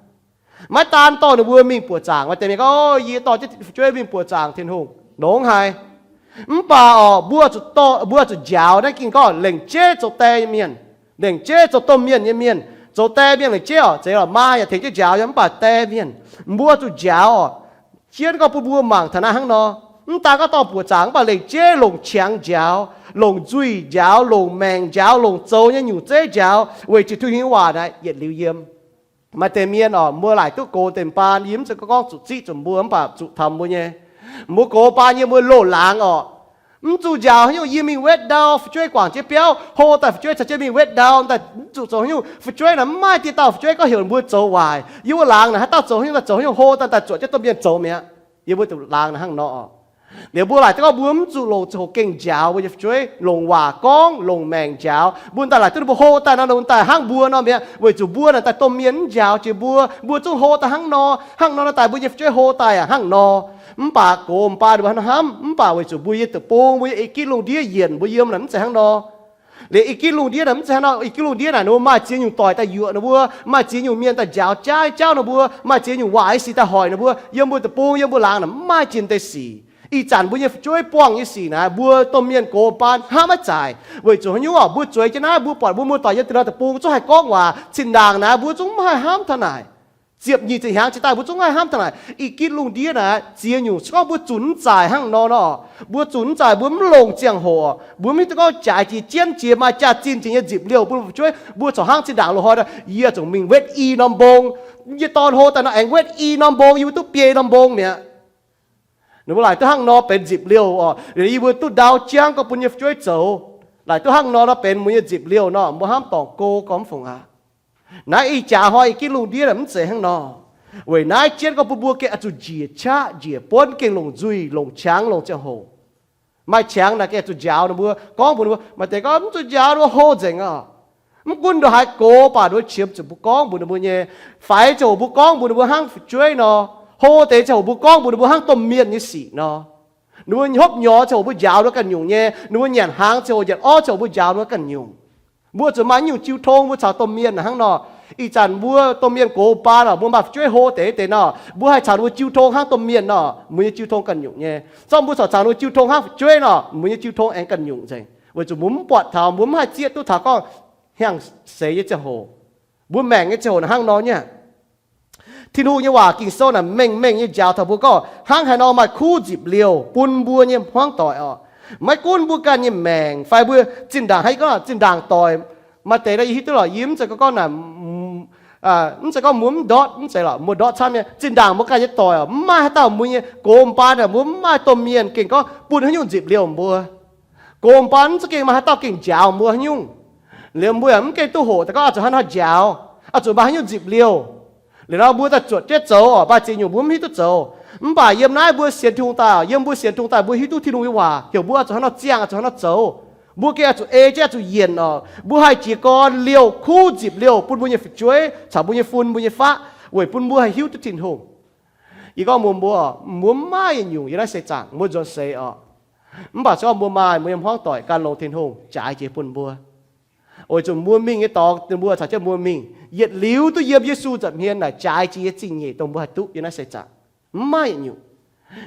Maiv daan dorh ninh mbuo mingh buoqc zaangc, maaih deix mienh gorngv, o, yie dorh jienv fu'jueiv mingh buoqc zaangc Tin-Hungh. Nongx haic. Mv baac oc, mbuo zuqc, mbuo zuqc njaaux naaiv Ging-Sou gorngv lengc jeiv zoux die nyei mienh, lengc jeiv zoux domh mienh nyei mienh. Zoux die mienh lengc jeiv oc, zeiz lorqc, maa yaac tengx jienv njaaux nyei, mv baac die mienh, mbuo zuqc njaaux oc. Jienv gorngv bun mbuo mangc taux naaiv hnangv nor, mv daan gorngv dorh buoqc zaangc, mv baac lengc jeiv longc qangx njaaux, longc nzuih njaaux, longc maengc njaaux, longc zoux nyei nyungc zeiv njaaux, weic zuqc Tin-Hungh nyei waac naaiv yietc liuz yiem. Maaih deix mienh oc, mbuo laaic duqv gox deix baan, yie mv zeiz gorngv zuqc ziqv zuqc mbuo, mv baac zuqc taux mbuo nyei. Mbuo gox baan yiem mbuo loz-laangz oc, Mv zuqc njaaux haaix nyungc, yie mingh wetv ndau, fu'jueiv guangc jienv biauv, hlo daaih fu'jueiv caux jienv mingh wetv ndau, mv zuqc zoux haaix nyungc. Fu'jueiv naaic mv maaih dieh dauh fu'jueiv gorngv heuc mbuo zoux waaic. Yie wuov laangz naaic haaix dauh zoux haaix nyungc, daaih zoux haaix nyungc, hlo daaih daaih zuotc jienv domh mienh zoux mi'aqv. Yie mbuo duqv laangz naaic hnangv nor. Liuz mbuo laaic duqv gorngv mbuo mv zuqc longc ziangh hoc gengh njaaux mbuo nyei fu'jueiv, longc waac gorngv, longc maengc njaaux. Mbuo daaih laaic duqv ninh mbuo hlo daaih nor, longc daaih hnangv mbuo nor mi'aqv. Weic zuqc mbuo naaic daaih domh mienh mv njaaux jiex mbuo, mbuo zungv hlo daaih hnangv nor, hnangv nor nor daaih mbuo nyei fu'jueiv hlo daaih yaac hnangv nor. Mv baac gox baan ninh mbuo hnamv, mv baac weic zuqc mbuo nyei deic-bung, mbuo nyei i gitv lungh ndiev yienc mbuo yiem naaic mv zeiz hnangv nor. Liuz i gitv lungh ndiev naaic mv zeiz hnangv nor, i gitv lungh ndiev naaic ninh mbuo maaih ziex nyungc doic daaih yuoqc ninh mbuo, maaih ziex nyungc mienh daaih njaaux jaav jauv ninh mbuo, maaih ziex nyungc waac sic daaih hoic ninh mbuo. Yiem mbuo deic-bung, yiem mbuo laangz naaic mv maaih jiex deix sic. Ih zanc mbuo nyei fu'jueiv buangh nyei sic naaic, mbuo domh mienh gox baan hnamv maiv zaaic. Weic zuqc haaix nyungc orqc? Mbuo zueiz jienv naaiv, mbuo buatc mbuo muoz-doic yiem deix norm deic-bung zungv haih gorngv waac. Zinh ndaangc naaic mbuo zungv mv haih hnamv taux naaic. Ziepc nyeic ziepc hnyangx jiex daaih mbuo zungv mv haih hnamv taux naaic. I gitv lungh ndiev naaic ziex nyungc, se gorngv mbuo zunc mv zaaic hnangv nor nor, mbuo zunc mv zaaic, mbuo mv longc ziangh hoc, mbuo mv hiuv duqv gorngv jaaix jiex jienv jiex maaih jaax-zinh jiex nyei nzipc liouh bun fu'jueiv, mbuo corc hnangv zinh ndaangc loz-hnoi nor, yie zuqc mingh wetv i norm mbong. Yie dorn hlo daaih nor aengx wetv i norm mbong, yie mbuo duqv biei norm mbong mi'aqv. Ninh mbuo laaic duqv hnangv nor benx nzipc liouh orqc. Liuz yie mbuo duqv ndau jangv gorngv bun nyei fu'jueiv zoux. Laaic duqv hnangv nor nor benx mbuo nyei nzipc liouh nor, mbuo hnamv dorngc go gormx fungc aqv. Naaiv ih jaax hnoi i gitv lungh ndiev mv zeiz hnangv nor. Weic naaiv jienv gorngv bun mbuo gengh oix zuqc njiec qaqv njiec buonv, gengh longc nzuih, longc qangx, longc ziangh hoc. Maaih qangx naaic gengh oix zuqc njaaux ninh mbuo, gorngv mbuox ninh mbuo. Maaih deix gorngv mv zuqc njaaux, ninh mbuo hlo nzengc orqc. Mv gunv ndongc haaix gox baac ninh mbuo qiemx zuqc mbuo gorngv mbuox ninh mbuo nyei. Faix ziangh hoc mbuo gorngv mbuox ninh mbuo hnangv fu'jueiv nor, hlo deix ziangh hoc mbuo gorngv mbuox ninh mbuo hnangv domh mienh nyei sic nor. Ninh mbuo hopv nyorx ziangh hoc mbuo njaaux ninh mbuo ganh nyungc nyei. Ninh mbuo nyanc hnaangx ziangh hoc, nyanc orv ziangh hoc mbuo njaaux ninh mbuo ganh nyungc. Mbuo zuqc maaih nyungc jiu tong mbuo caux domh mienh hnangv nor. Ih zanc mbuo domh mienh gox baan orqc, mbuo maaih fu'jueiv hlo deix deix nor, mbuo haih caux ninh mbuo jiu tong hnangv domh mienh nor, mbuo nyei jiu tong ganh nyungc nyei. Zorqv mbuo corc caux ninh mbuo jiu tong hnangv fu'jueiv nor, mbuo nyei jiu tong aengx ganh nyungc nzengc. Weic zuqc mbuo mv buatc taux, mbuo mv haih zieqv duqv taux gorngv hnyangx seix nyei ziangh hoc, mbuo maengc nyei ziangh hoc naaic hnangv nor nyei. Tin-Hungh nyei waac Ging-Sou naaic mengh mengh nyei njaaux taux mbuo gorngv hnangv haaix nor maaih kuv nzipc liouh bun mbuo nyei hmuangv doic orqc. Maiv gunv mbuo ganh nyei maengc fai mbuo zinh ndaangc, haaix gorngv zinh ndaangc doic, maaih deix nor yie hiuv duqv lorqc, yie mv zeiz gorngv naaic, mv zeiz gorngv mbuo mv ndortv, mv zeiz lorqc, mbuo ndortv camv nyei. Zinh ndaangc mbuo ganh nyei doic orqc, mv maaih haaix dauh mbuo nyei gox baan naaic mbuo mv maaih domh mienh gengh gorngv bun haaix nyungc nzipc liouh mbuo. Gox baan mv za'gengh maaih haaix dauh gengh njaaux mbuo haaix nyungc. Liuz mbuo yaac mv gengh duqv hoqc daaih gorngv oix zuqc hnangv haaix njaaux, oix zuqc maaih haaix nyungc nzipc liouh. Liuz nor mbuo daaih zuotc jienv zoux orqc, maaih ziex nyungc mbuo mv hiuv duqv zoux. Mv baac yiem naaiv mbuo sienx Tin-Hungh daaih, yiem mbuo sienx Tin-Hungh daaih mbuo hiuv duqv Tin-Hungh nyei waac heuc mbuo oix zuqc hnangv nor ziangh, oix zuqc hnangv nor zoux. Mbuo gengh oix zuqc ei jienv, oix zuqc yienc orqc. Mbuo haih jiez gorn liouh, kuv nzipc liouh bun mbuo nyei fu'jueiv caux mbuo nyei fun, mbuo nyei faqv, weic bun mbuo haih hiuv duqv Tin-Hungh. Yie gorngv mbuox mbuo, mbuo mv maaih yietc nyungc yiem naaiv seix zaangc mbuo nzuonx seix orqc. Mv baac se gorngv mbuo maaih mbuo nyei hmuangv doic gan longx Tin-Hungh jaaix jiex bun mbuo. Weic zuqc mbuo mingh nyei dorngx ninh mbuo caux jienv mbuo mingh. Yietc liuz duqv yiem Yesu nza'hmien naaic jaaix jiex nyei zingh nyeic dongh mbuo haih duqv yiem naaiv seix zaangc. Mv maaih yietc nyungc.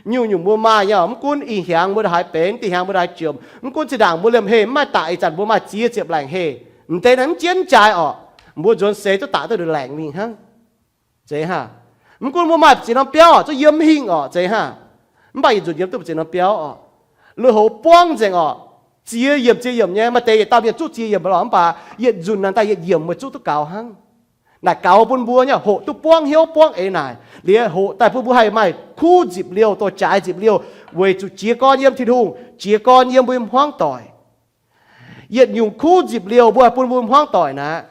Nyungc-nyungc mbuo maaih nyei orqc, mv gunv ih hnyangx mbuo ndongc haaix benx, da'hnyangx mbuo ndongc haaix jomc, mv gunv zinh ndaangc mbuo liemh heh mv maaih daaih, ih zanc mbuo maaih ziex ziepc laengc heh, m'deix naaiv mv jienv mv jaaix orqc. Mbuo nzuonx seix duqv daaih duqv laengc mingh hnangv. Zeiz hnangv. Mv gunv mbuo maaih ziex norm biauv orqc, zuqc yiem mv hingh orqc, zeiz hnangv. Mv baac yietc nzunc yiem duqv ziex norm biauv orqc. Lui-houx buangv nzengc orqc. Ziex yiemc ziex yiemc nyei, maaih deix yietc dauh mienh zuqv ziex yiemc lorqc, mv baac yietc nzunc naaic daaih yietc yiemc meih zuqv duqv gaux hnangv. Naaic gaux bun mbuo nyei, hoqc duqv buangv hnyouv buangv eix naaic. Liuz hoqc daaih bun mbuo haih maaih kuv nzipc liouh, dorh jaaix nzipc liouh, weic zuqc jiez gorn yiem Tin-Hungh, jiez gorn yiem mbuo nyei hmuangv doic. Yietc nyungc kuv nzipc liouh mbuo haih bun mbuo hmuangv doic naaic.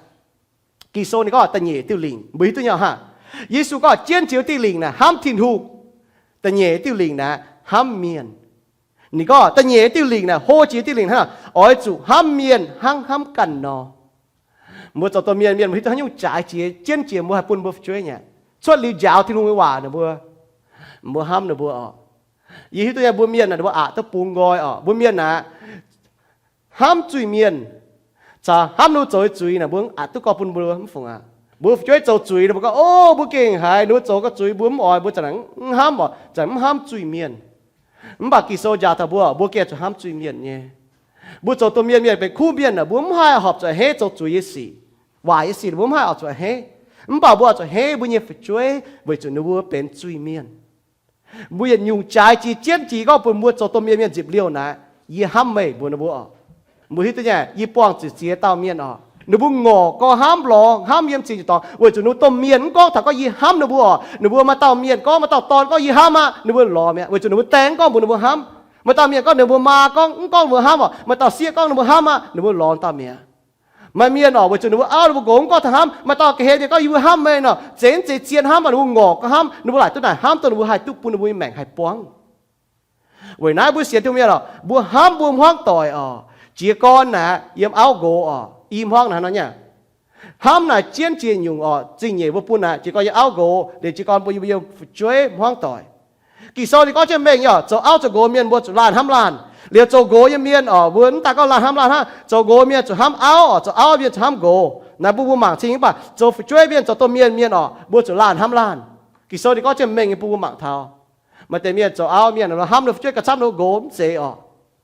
Ging-Sou ninh gorngv da'nyeic diuh lingc, mbuo hiuv duqv nyei hnangv. Yesu gorngv jienv jiex diuh lingc naaic hnamv Tin-Hungh. Da'nyeic diuh lingc naaic hnamv mienh. Ninh gorngv da'nyeic diuh lingc naaic, hlo jiex diuh lingc hnangv, oix zuqc hnamv mienh hnangv hnamv ganh nor. Mbuo zoux domh mienh, mienh mbuo hiuv duqv haaix nyungc jaaix jiex, jienv jiex mbuo haih bun mbuo fu'jueiv nyei. Cuotv liuz njaaux Tin-Hungh nyei waac ninh mbuo, mbuo hnamv ninh mbuo orqc. Yie hiuv duqv nyei mbuo mienh naaic ninh mbuo aqc duqv bungx nqoi orqc. Mbuo mienh naaic hnamv zuiz-mienh caux hnamv ninh mbuo zoux nyei zuiz naaic mbuo aqc duqv gorngv bun mbuo mv fungc aqv. Mbuo fu'jueiv zoux zuiz ninh mbuo gorngv, o, mbuo gengh haiz ninh mbuo zoux gorngv zuiz mbuo mv oix, mbuo za'gengh mv hnamv orqc, za'gengh mv hnamv zuiz-mienh. Mv baac Ging-Sou njaaux taux mbuo, mbuo gengh zuqc hnamv zuiz-mienh nyei. Mbuo zoux domh mienh, mienh benx kuv mienh naaic, mbuo mv haih horpc zuqc a'hneiv zoux zuiz nyei sic, waaic nyei sic, mbuo mv haih oix zuqc a'hneiv. Mv baac mbuo oix zuqc a'hneiv mbuo nyei fu'jueiv weic zuqc ninh mbuo benx zuiz-mienh. Mbuo yietc nyungc jaaix jiex jienv jiex gorngv bun mbuo zoux domh mienh, mienh nzipc liouh naaic, yie hnamv meih mbuox ninh mbuo orqc. Mbuo hiuv duqv nyei, yie buangh zuqc ziex dauh mienh orqc, ninh mbuo ngorc gorx hnamv lorz hnamv yiem zingh nyeic dorngx weic zuqc ninh mbuo domh mienh mv gorngv taux gorngv yie hnamv ninh mbuo orqc. Ninh mbuo maaih dauh mienh gorngv, maaih dauh dorn gorngv yie hnamv aqv, ninh mbuo lorz mi'aqv weic zuqc ninh mbuo dengv gorngv mbuox ninh mbuo hnamv. Maaih dauh mienh gorngv ninh mbuo maa gorngv, mv gorngv ninh mbuo hnamv oc. Maaih dauh sieqv gorngv ninh mbuo hnamv aqv, ninh mbuo lorz dauh mi'aqv. Maaih mienh oc, weic zuqc ninh mbuo auv ninh mbuo nqox mv gorngv taux hnamv, maaih dauh ga'hlen mienh gorngv yie mbuo hnamv meih nor, zeiz mv zeiz zien hnamv, ninh mbuo ngorc gauh hnamv, ninh mbuo laaic duqv naaic hnamv dongh ninh mbuo haih duqv bun ninh mbuo nyei maengc haih buangv. Weic naaiv mbuo sienx Tin-Hungh mienh oc, mbuo hnamv mbuo hmuangv doic oc. Jiez gorn naaic yiem auv nqox oc, i hmuangv naaic nor nyei. Hnamv naaic jienv jiex nyungc oc, zingh nyeic mbuo bun naaic jiez gorn yiem auv nqox, liuz jiez gorn bun yiem fu'jueiv hmuangv doic. Ging-Sou ninh gorngv jienv mengh nyei oc, zoux auv zoux nqox mienh mbuo zuqc laanh hnamv laanh. Liuz zoux nqox nyei mienh oc, mbuo mv daaih gorngv laanh hnamv laanh hnangv, zoux nqox mienh zuqc hnamv auv oc, zoux auv mienh zuqc hnamv nqox. Naaic mbuo mbuo mangc cing mv baac zoux fu'jueiv mienh, zoux domh mienh mienh oc, mbuo zuqc laanh hnamv laanh. Ging-Sou ninh gorngv jienv mengh nyei bun mbuo mangc taux. Maaih deix mienh zoux auv mienh hnamv ninh fu'jueiv gauh camv ninh nqox mv zeiz oc.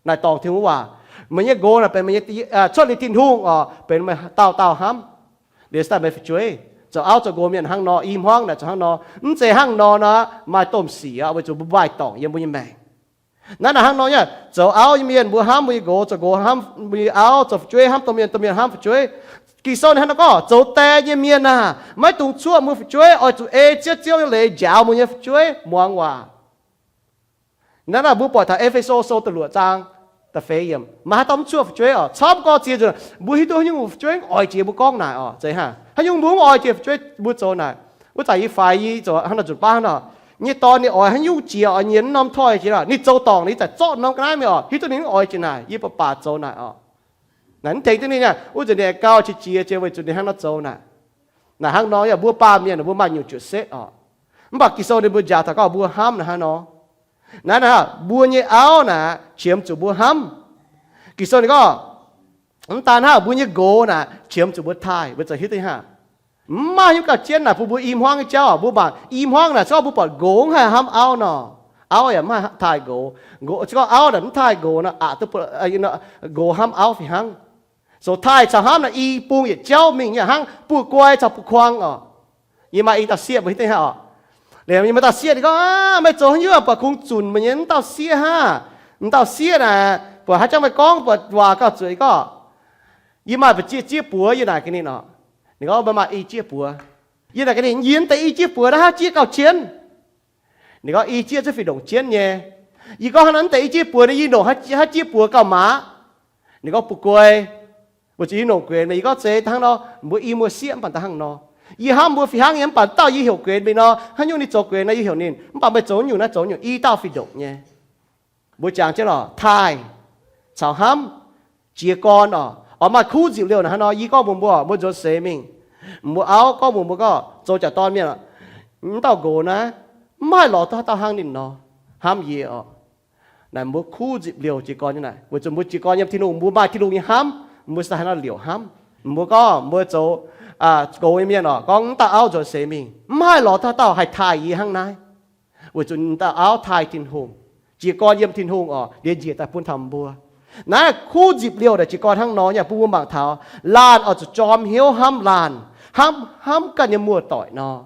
Naaic dorngc Tin-Hungh waac. Meih nyei nqox naaic benx meih nyei, cuotv liuz Tin-Hungh oc, benx meih dauh dauh hnamv. Liuz daaih meih fu'jueiv, zoux auv zoux nqox mienh hnangv nor, i hmuangv naaic zoux hnangv nor. Mv zeiz hnangv nor nor, maaih domh sic oc, weic zuqc mbuo mbaih dorngc yiem mbuo nyei maengc. Naaiv naaic hnangv nor nyei, zoux auv nyei mienh mbuo hnamv mbuo nyei nqox, zoux nqox hnamv mbuo nyei auv, zoux fu'jueiv hnamv domh mienh, domh mienh hnamv fu'jueiv. Ging-Sou ninh hnangv nor gorngv, zoux die nyei mienh aah, maiv dungx cuoqv mbuo fu'jueiv, oix zuqc ei Ziouv, Ziouv nyei leiz njaaux mbuo nyei fu'jueiv muangx waac. Naaiv naaic mbuo buatc taux E^fe^so Sou da'luoqc zaang da'feix yiemc, maaih haaix dauh mv cuoqv fu'jueiv oc? Camv gorx ziex nzunc mbuo hiuv duqv haaix nyungc fu'jueiv oix jiex mbuo gorngv naaic oc. Zeiz hnangv, haaix nyungc mbuo mv oix jiex fu'jueiv mbuo zoux naaic. Wuov zanc yie faix yie zoux hnangv nor nzunc baav nor, nyei dorn ninh oix haaix nyungc jiex oix nyiex mv norm toi jiex, ninh zoux dorngc ninh zaac zorqv norm ga'naaiv mingh oc, hiuv duqv ninh mv oix jiex naaic, yie baac baac zoux naaic oc. Naaic mv tengx duqv ninh, wuov zanc ninh aengx gauh qiex jiez jiex weic zuqc ninh hnangv nor zoux naaic. Naaic hnangv nor yaac mbuo baamh mienh mbuo maaih nyungc jiuc setv oc. Mv baac Ging-Sou ninh mbuo njaaux taux gorngv mbuo hnamv naaic hnangv nor. Naaiv naaic mbuo nyei auv naaic qiemx zuqc mbuo hnamv. Ging-Sou ninh gorngv, mv daan hnangv, mbuo nyei nqox naaic qiemx zuqc mbuo taaih, mbuo zoux hiuv duqv hnangv. Mv maaih hnyouv gauh jienv naaic bun mbuo i hmuangv nyei jauv oc. Mbuo mangc i hmuangv naaic se gorngv mbuo buatc nqox mv haih hnamv auv nor, auv yaac mv haih taaih nqox. Nqox se gorngv auv naaic mv taaih nqox nor, aqc duqv nqox hnamv auv fih hnangv. Zoux taaih caux hnamv naaic i bung yietc jauv mingh nyei hnangv buoz-guai caux buoz-kuang oc. Yie maaih i dauh sieqv mbuo hiuv duqv hnangv oc. Liuz yie maaih dauh sieqv ninh gorngv, meih zoux haaix nyungc buatc kungx zunc meih nyei mv dauh sieqv hnangv? M'dauh sieqv naaic buatc haaix jangv meih gorngv buatc waac gauh zueiz gorngv, yie maaih mbu'zieqv jieqv buoz yie naaic gaax ninh oc. Ninh gorngv meih maaih i jieqv buoz. Yie naaic gaax ninh, yie mv deix i jieqv buoz naaiv haaix jieqv gauh jienv? Ninh gorngv i jieqv zungv fih ndongc jienv nyei. Yie gorngv hnangv nor, mv deix i jieqv buoz naaiv yie ndongc haaix jieqv buoz gauh maaz? Ninh gorngv buoz-guai. Weic zuqc yie longc guenx meih. Yie gorngv zeiz hnangv nor, mbuo i muoz-sieqv mv baac hnangv nor. Yie hnamv mbuo fih hnangv nyei, mv baac dauh yie heuc guenx mingh nor, haaix nyungc ninh zoux guenx nor yie heuc ninh. Mv baac meih zoux nyungc naaiv zoux nyungc, i dauh fih ndongc nyei. Mbuo jangx jienv oc, taaih caux hnamv, jiez gorn oc, oix maaih kuv nzipc liouh naaic hnangv nor. Yie gorngv mbuox mbuo, mbuo nzuonx seix mingh, mbuo auv gorngv mbuox mbuo gorngv, zoux jaax dorn mienh, mv dauh nqox naaiv mv haih lorz duqv haaix dauh hnangv ninh nor, hnamv yie oc. Naaic mbuo kuv nzipc liouh jiez gorn nyei naaic, weic zuqc mbuo jiez gorn yiem Tin-Hungh, mbuo maaih Tin-Hungh nyei hnamv, mbuo se haaix nor liouc hnamv. Mbuo gorngv mbuo zoux nqox nyei mienh oc, gorngv mv dauh auv nzuonx seix mingh, mv haih lorz duqv haaix dauh haih taaih yie hnangv naaiv. Weic zuqc dauh auv taaih Tin-Hungh, jiez gorn yiem Tin-Hungh oc, liuz njiec daaih bun taux mbuo. Naaiv kuv nzipc liouh naaic jiez gorn hnangv nor nyei, bun mbuo mangc taux laanh oix zuqc jorm hnyouv hnamv laanh, hnamv, hnamv ganh nyei muoz-doic nor.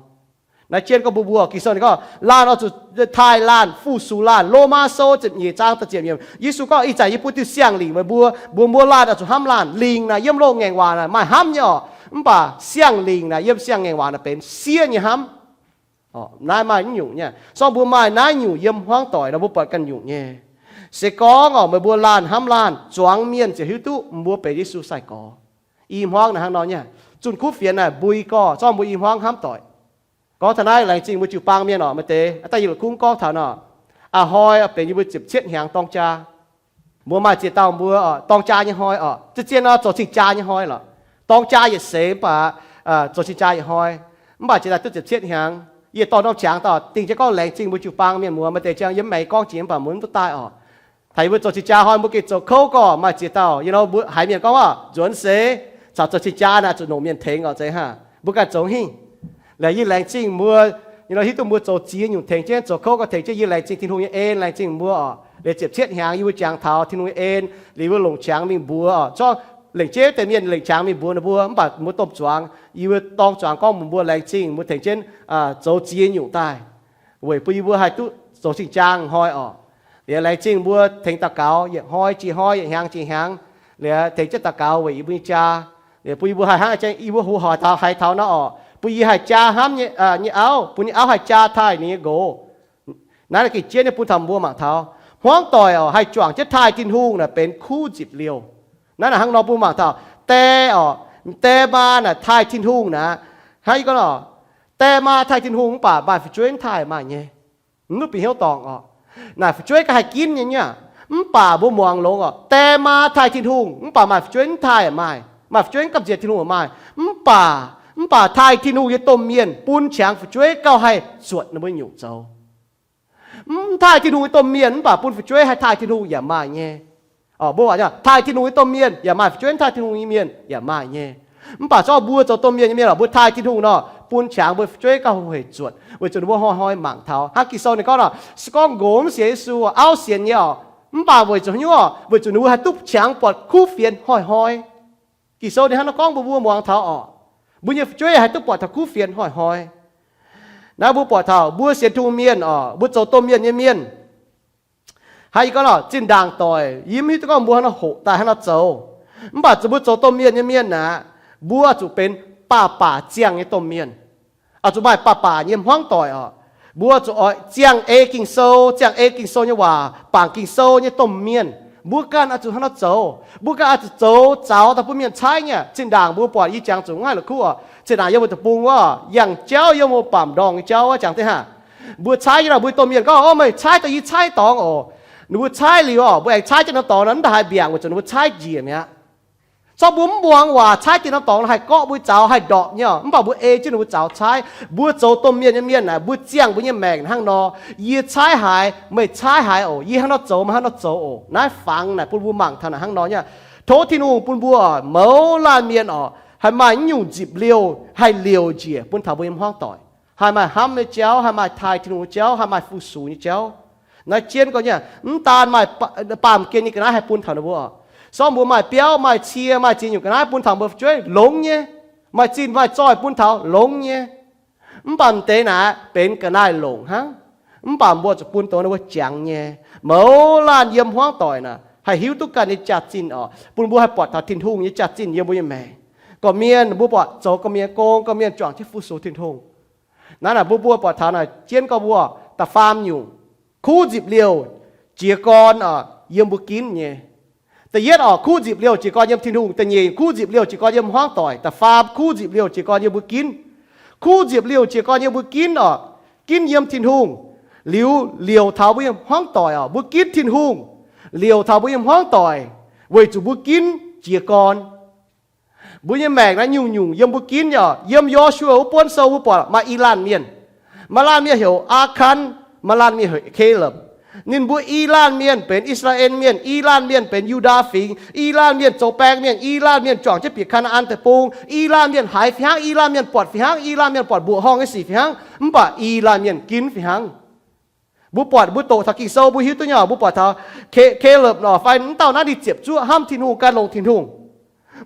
Naaiv jienv gorngv mbuo mbuo Ging-Sou ninh gorngv laanh oix zuqc taaih laanh, fu-sux laanh. Lomaa Sou ziepc nyeic zaang da'ziepc yiemc, Yesu gorngv, ih zanc yie bun diuh siang-lingc meih mbuo, mbuox mbuo laanh oix zuqc hnamv laanh. Lingc naaic yiem loz-ngaengc waac naaic maaih hnamv nyei oc, mv baac siang-lingc naaic yiem siang-ngaengc waac naaic benx siev nyei hnamv. Naaiv maaih naaiv nyungc nyei. Se gorngv mbuo maaih naaiv nyungc yiem hmuangv doic nor, mbuo buatc ganh nyungc nyei. Se gorngv oc, meih mbuo laanh hnamv laanh, zuangx mienh ziouc hiuv duqv mbuo benx Yesu sai-gorx. I hmuangv naaic hnangv nor nyei. Zunh kuv fienx naaic mbui gorx, se gorngv mbuo i hmuangv hnamv doic. Gorngv taux naaiv, laengz zingh mbuo jiu-baang mienh oc, maaih deix daaih yie la'kuqv gorngv taux nor, a'hnoi benx yie mbuo ziepc cietv hnyangx dorng jaa. Mbuo maaih ziex dauh mbuo oc, dorng jaa nyei hnoi oc, zien-zien nor zoux cing-jaa nyei hnoi lorqc. Dorng jaa yietc seix mv baac zoux cing-jaa yietc hnoi, mv baac jiex daaih duqv ziepc cietv hnyangx. Yie dorh norm qangx daaih dingh jienv gorngv laengz zingh mbuo jiu-baang mienh muoz, maaih deix ziangh yiem mv mengh gorngv jiex mv baac mbuo mv duqv daaih oc. Taux yie mbuo zoux cing-jaa hnoi mbuo gengh zoux kouv gorx, maaih ziex dauh, you know, mbuo haiz mienh gorngv oc, nzuonx seix caux zoux cing-jaa naaic zuqc longc mienh tengx oc, zeiz hnangv. Mbuo ganh zoux hingh. Liuz yie laengz zingh mbuo, you know, hiuv duqv mbuo zoux ziex nyungc tengx jienv, zoux kouv gorx tengx jienv, yie laengz zingh Tin-Hungh nyei en, laengz zingh mbuo oc. Liuz ziepc cietv hnyangx yie mbuo jangx taux Tin-Hungh nyei en, liuz mbuo longc qangx mingh mbuox oc. Zorqv lengc jeiv deix mienh lengc qangx mingh mbuox ninh mbuo, mv baac mbuo domh zuangx, yie mbuo dorng zuangx gorngv mbuox mbuo laengz zingh mbuo tengx jienv zoux ziex nyungc daaih, weic bun yie mbuo haih duqv zoux cing-jaa hnoi oc. Liuz laengz zingh mbuo tengx daux gaux yietc hnoi jiex hnoi, yietc hnyangx jiex hnyangx. Liuz tengx jienv daux gaux weic yie mbuo nyei jaa. Liuz bun yie mbuo haih hnangv yie mbuo hoqc haiz taux, haiz taux nor oc, bun yie haih jaa hnamv nyei, nyei auv, bun nyei auv haih jaa taaih ninh nyei nqox. Naaiv gengh jienv nyei bun taux mbuo mangc taux. Hmuangv doic oc, haih juangc jienv taaih Tin-Hungh naaic benx kuv nzipc liouh. Naaiv naaic hnangv nor bun mangc taux die oc, die maa naaic taaih Tin-Hungh naaic. Hnangv yie gorngv oc, die maa taaih Tin-Hungh mv baac maaih fu'jueiv mv taaih maaih nyei. Mv duqv bieqc hnyouv dorngc oc. Naaic fu'jueiv ganh haih ginv nyei nyei aqv. Mv baac mbuo muangx longx oc, die maa taaih Tin-Hungh mv baac maaih fu'jueiv mv taaih maaih, maaih fu'jueiv mv gamh nziex Tin-Hungh maaih. Mv baac, mv baac taaih Tin-Hungh nyei domh mienh bun qangx fu'jueiv gauh haih zuotc ninh mbuo nyungc zoux. Mv taaih Tin-Hungh nyei domh mienh mv baac bun fu'jueiv haih taaih Tin-Hungh yaac maaih nyei. Mbuo waac taaih Tin-Hungh nyei domh mienh yaac maaih, fu'jueiv mv taaih Tin-Hungh nyei mienh yaac maaih nyei. Mv baac zorqv mbuo zoux domh mienh nyei mienh oc, mbuo taaih Tin-Hungh nor, bun qangx mbuo fu'jueiv gauh hungh hec zuotc weic zuqc ninh mbuo hnoi-hnoi mangc taux. Hnangv Ging-Sou ninh gorngv oc, se gorngv nqox mv sienx Yesu, auv sienx nyei oc, mv baac weic zuqc hnyouv oc, weic zuqc ninh mbuo haih duqv qangx buatc kuv fienx hnoi-hnoi. Ging-Sou ninh hnangv nor gorngv bun mbuo muangx taux oc. Mbuo nyei fu'jueiv haih duqv buatc taux kuv fienx hnoi-hnoi. Naaiv mbuo buatc taux mbuo sienx Tin-Hungh mienh oc, mbuo zoux domh mienh nyei mienh, hnangv yie gorngv oc, zinh ndaangc doic yie mv hiuv duqv gorngv mbuo hnangv nor hoqc daaih hnangv nor zoux. Mv baac zuqc mbuo zoux domh mienh nyei mienh aqv, mbuo zuqc benx baac baac ziangh nyei domh mienh. Oix zuqc maaih baac baac nyei hmuangv doic oc. Mbuo zuqc oix ziangh ei Ging-Sou, ziangh ei Ging-Sou nyei waac, bangc Ging-Sou nyei domh mienh. Mbuo ganh oix zuqc hnangv nor zoux. Mbuo ganh oix zuqc zoux zaux daaih bun mienh caaiv nyei aqv. Zinh ndaangc mbuo buatc yie jangx zuqc ngaih la'kuqv oc, zinh ndaangc yiem mbuo deic-bung wuov, yangh jauv yiem mbuo baamc ndorngh nyei jauv wuov jangx deix hnangv. Mbuo caaiv nyei nor, mbuo domh mienh gorngv, Ov, meih caaiv daaih yie caaiv dorngx oc. Ninh mbuo caaiv liuz oc, mbuo aengx caaiv jienv norm dorngx nor, mv daaih haaix mbiaangc weic zuqc ninh mbuo caaiv njiec mi'aqv. Zorqv mbuo mv muangx waac caaiv dien norm dorngx haih gorqv mbuo zaux, haih ndorpc nyei oc. Mv baac mbuo ei jienv ninh mbuo zaux caaiv. Mbuo zoux domh mienh nyei mienh naaic, mbuo ziangh mbuo nyei maengc hnangv nor. Yie caaiv haaix, meih caaiv haaix oc. Yie hnangv nor zoux, meih hnangv nor zoux oc. Naaiv fangx naaic bun mbuo mangc taux naaic hnangv nor nyei. Tov Tin-Hungh bun mbuo mouz laanh mienh oc, haih maaih naaiv nyungc nzipc liouh haih liouc njiec bun taux mbuo nyei hmuangv doic. Haih maaih hnamv nyei jauv, haih maaih taaih Tin-Hungh nyei jauv, haih maaih fu-sux nyei jauv. Naaiv jienv gorngv nyei, mv daan maaih baamh gen nyei ga'naaiv haih bun taux ninh mbuo oc. Sorng mbuo maaih biauv, maaih cie, maaih ziex nyungc ga'naaiv bun taux mbuo fu'jueiv longx nyei. Maaih zinh maaih zoih bun taux longx nyei. Mv baac m'deix naaic benx ga'naaiv-longc hnangv. Mv baac mbuo zuqc bun dongh ninh mbuo jangx nyei. Mouz laanh yiem hmuangv doic naaic haih hiuv duqv ganh nyei jaax-zinh oc, bun mbuo haih buatc taux Tin-Hungh nyei jaax-zinh yiem mbuo nyei maengc. Gorqv-mienh mbuo buatc zoux gorqv-mienh gong, gorqv-mienh juangc jienv fu-sux Tin-Hungh. Naaiv naaic mbuo, mbuo buatc taux naaic jienv gorngv mbuo da'faam nyungc, kuv nzipc liouh jiez gorn oc, yiem mbuo ginv nyei. Da'yietv oc, kuv nzipc liouh jiez gorn yiem Tin-Hungh. Da'nyeic, kuv nzipc liouh jiez gorn yiem hmuangv doic. Da'faam, kuv nzipc liouh jiez gorn yiem mbuo ginv. Kuv nzipc liouh jiez gorn yiem mbuo ginv oc, ginv yiem Tin-Hungh, liuz liouc taux mbuo nyei hmuangv doic oc. Mbuo ginv Tin-Hungh, liouc taux mbuo nyei hmuangv doic, weic zuqc mbuo ginv jiez gorn. Mbuo nyei maengc naaiv nyungc-nyungc yiem mbuo ginv nyei oc. Yiem Yo^su^waa wuov buonv sou mbuo buatc maaih i laanh mienh. Maaih laanh mienh heuc Aa^kan, maaih laanh mienh heuc Kalepv. Ninh mbuo i laanh mienh benx I^saa^laa^en Mienh, i laanh mienh benx Yu^ndaa Fingx, i laanh mienh zoux baeng mienh, i laanh mienh juangc jienv bieqc Kaa^naa^an Deic-Bung, i laanh mienh haiz fih hnangv, i laanh mienh buatc fih hnangv, i laanh mienh buatc mbuoqc horngh nyei sic fih hnangv, mv baac i laanh mienh ginv fih hnangv. Mbuo buatc, mbuo doqc taux Ging-Sou mbuo hiuv duqv nyei oc. Mbuo buatc taux Kalepv nor, fai mv dauh naaiv ninh ziepc zuoqv hnamv Tin-Hungh, gan longx Tin-Hungh.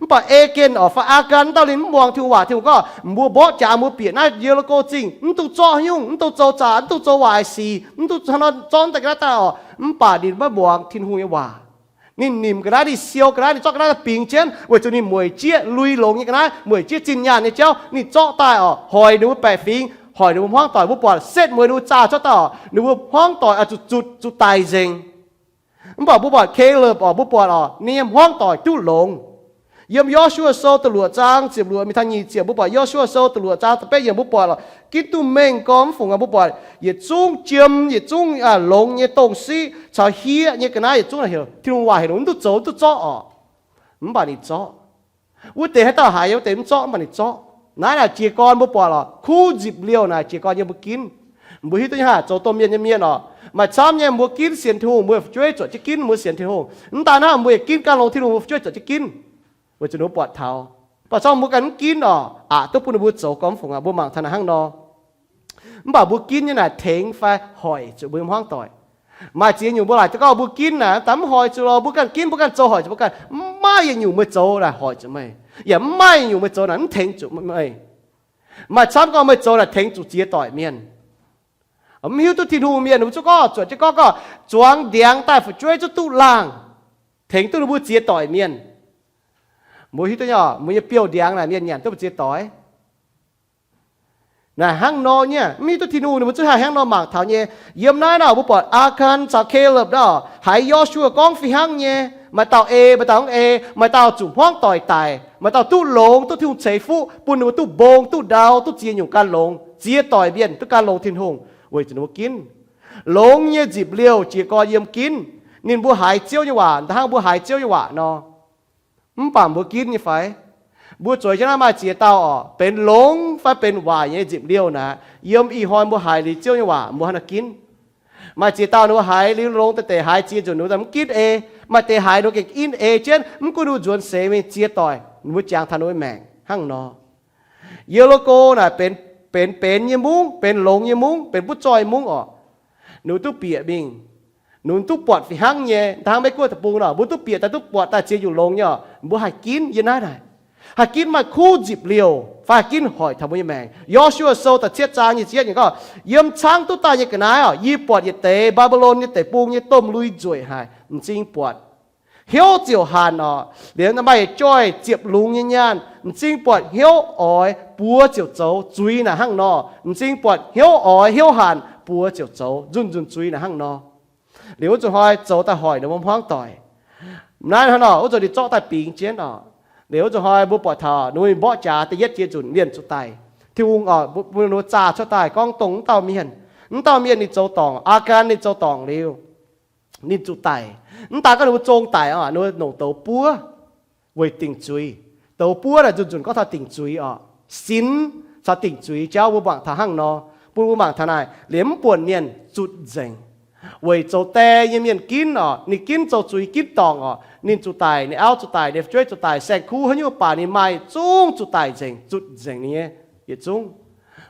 Mv baac Aa^ken oc, fai Aa^kan, mv dauh ninh mv muangx Tin-Hungh waac. Tin-Hungh gorngv, mbuo mborqv jaax mbuo bieqc naaiv Ye^li^ko Zingh, mv dungx zorqv nyungc, mv dungx zoux zaac, mv dungx zoux waaic sic, mv dungx hnangv nor zorqv daaih ga'naaiv daaih oc. Mv baac ninh maiv muangx Tin-Hungh nyei waac. Ninh nimc ga'naaiv, ninh siou ga'naaiv, ninh zorqv ga'naaiv daaih bingx jienv, weic zuqc ninh mueic jieqv lui-longx nyei ga'naaiv, mueic jieqv zinh nyaanh nyei jauv. Ninh zorqv daaih oc, hoic ninh mbuo baeqc fingx, hoic ninh mbuo hmuangv doic. Mbuo buatc setv mueiz ninh mbuo zaah cuotv daaih oc, ninh mbuo hmuangv doic oix zuqc zuqc, zuqc daic nzengc. Mv baac mbuo buatc Kalepv oc, mbuo buatc oc, ninh nyei hmuangv doic duqv longx. Yiem Yo^su^waa Sou da'luoqc zaang ziepc luoqc mingh taux nyic ziepc, mbuo buatc Yo^su^waa Sou da'luoqc zaang da'betv yiemc, mbuo buatc oc, ginv duqv mengh gorngv mv fungc aqv. Mbuo buatc yietc zungv jiem, yietc zungv longx nyei dongh siqv caux hieqv nyei ga'naaiv, yietc zungv heuc, Tin-Hungh waac heuc ninh mv duqv zoux, mv duqv zorqv oc. Mv baac ninh zorqv. Wuov deix haaix dauh haiz, wuov deix mv zorqv, mv baac ninh zorqv. Naaiv naaic jiez gorn mbuo buatc oc, kuv nzipc liouh naaic jiez gorn yiem mbuo ginv. Mbuo hiuv duqv nyei haic, zoux domh mienh nyei mienh oc, maaih camv nyei mbuo ginv sienx Tin-Hungh, mbuo fu'jueiv zuotc jienv ginv mbuo sienx Tin-Hungh. Mv daan hnangv, mbuo yaac ginv gan longx Tin-Hungh, mbuo fu'jueiv zuotc jienv ginv. Weic zuqc ninh mbuo buatc taux. Mv baac zorqv mbuo ganh mv ginv oc, aqc duqv bun ninh mbuo zoux gorngv mv fungc aqv. Mbuo mangc taux naaic hnangv nor. Mv baac mbuo ginv nyei naaic tengx fai hoic zuqc mbuo nyei hmuangv doic. Maaih ziex nyungc mbuo laaic duqv gorngv mbuo ginv naaic, daaih mv hoic zuqc lorqc, mbuo ganh ginv mbuo ganh zoux hoic zuqc mbuo ganh. Mv maaih yietc nyungc meih zoux naaic hoic zuqc meih, yaac mv maaih yietc nyungc meih zoux naaic mv tengx zuqc meih. Maaih camv gorngv meih zoux naaic tengx zuqc ziex doic mienh. Mv hiuv duqv Tin-Hungh mienh, ninh mbuo zungv gorngv zuotc jienv gorngv, gorngv zuangx ndiangx daaih fu'jueiv zungv duqv laangh, tengx duqv ninh mbuo ziex doic mienh. Mbuo hiuv duqv nyei, mbuo nyei biouv ndiangx naaic mienh nyanc duqv mbuo ziex doic. Naaic hnangv nor nyei, mv hiuv duqv Tin-Hungh ninh mbuo zuqc haih hnangv nor mangc taux nyei. Yiem naaiv naaic mbuo buatc Aakan caux Kaleb naaic, haiz Yo^su^waa gorngv fih hnangv nyei. Maaih dauh ei, maaih dauh mv ei, maaih dauh zuqc hmuangv doic daic, maaih dauh duqv longx, duqv Tin-Hungh ceix fuqv bun ninh mbuo duqv mbong, duqv ndau, duqv ziex nyungc gan longx, ziex doic mienh duqv gan longx Tin-Hungh weic zuqc ninh mbuo ginv. Longx nyei nzipc-liouh jiez gorn yiem ginv. Ninh mbuo haiz Ziouv nyei waac da'hnangv mbuo haiz Ziouv nyei waac nor. Mv baac mbuo ginv nyei fai? Mbuo zueiz jienv naaiv maaih ziex dauh orqc, benx longx fai benx waaic nyei nzipc-liouh naaic, yiem ih hnoi mbuo haiz liuz Ziouv nyei waac mbuo hnangv naaiv ginv. Maaih ziex dauh ninh mbuo haiz liuz longx deix deix haiz ziex nzunc ninh mbuo mv ginv ei. Maaih deix haiz ninh mbuo gengh ginv ei jienv, mv gunv ninh mbuo nzuonx seix mingh ziex doic ninh mbuo jangx taux ninh mbuo maengc hnangv nor. Yeloko naaic benx, benx benx nyei mungv, benx longx nyei mungv, benx butv zoih mungv orqc. Ninh mbuo duqv bieqc mingh, ninh mbuo duqv buatc fih hnangv nyei. Da'hnangv Meiv Guoqv deic-bung nor, mbuo duqv bieqc daaih duqv buatc daaih ziex nyungc longx nyei orqc, mbuo haih ginv yiem naaiv naaic. Haih ginv maaih kuv nzipc-liouh fai haih ginv hoic taux mbuo nyei maengc. Yo^su^waa Sou da'cietv zaang nyic ziepc yietv gorngv, yiem caangv duqv daaih nyei ga'naaiv orqc, yie buatc yietc deix Mbaa^mbe^lon nyei deic-bung nyei domh lui nzueic haic, m'zing buatc. Hnyouv ziouc hanc orqc, liuz maaih yietc joih ziepc lungz nyei nyaanh, m'zing buatc hnyouv oix buoz ziouc zoux, zuiz naaic hnangv nor. M'zing buatc hnyouv oix hnyouv hanc buoz ziouc zoux, nzunc nzunc zuiz naaic hnangv nor. Liuz wuov zuqc hnoi zoux daaih hoic ninh mbuo hmuangv doic. Naaiv hnangv nor, wuov zuqc ninh zorqv daaih bingx jienv orqc. Liuz wuov zuqc hnoi mbuo buatc taux ninh mbuo mingh mborqv jaax da'yietv ziex nzunc mienh zuqc daic. Tin-Hungh orqc, bun ninh mbuo zaah cuotv daaih gorngv dongh wuov dauh mienh. Wuov dauh mienh ninh zoux dorngc, Aakan ninh zoux dorngc liuz, ninh zuqc daic. Mv daaih gorngv ninh mbuo zong daic orqc, ninh mbuo longc douz buov weic dingc zuiz. Douz buov naaic nzunc nzunc gorngv taux dingc zuiz orqc. Sinx caux dingc zuiz jauv mbuo mangc taux hnangv nor, bun mbuo mangc taux naaic liemh mv buonc mienh zutc nzengc. Weic zoux die nyei mienh ginv orqc, ninh ginv zoux zuiz ginv dorngc orqc, ninh zuqc daic, ninh auv zuqc daic, ninh fu'jueiv zuqc daic, saeng-kuv haaix nyungc baac ninh maaih zungv zuqc daic nzengc, zutc nzengc ninh nyei yietc zungv.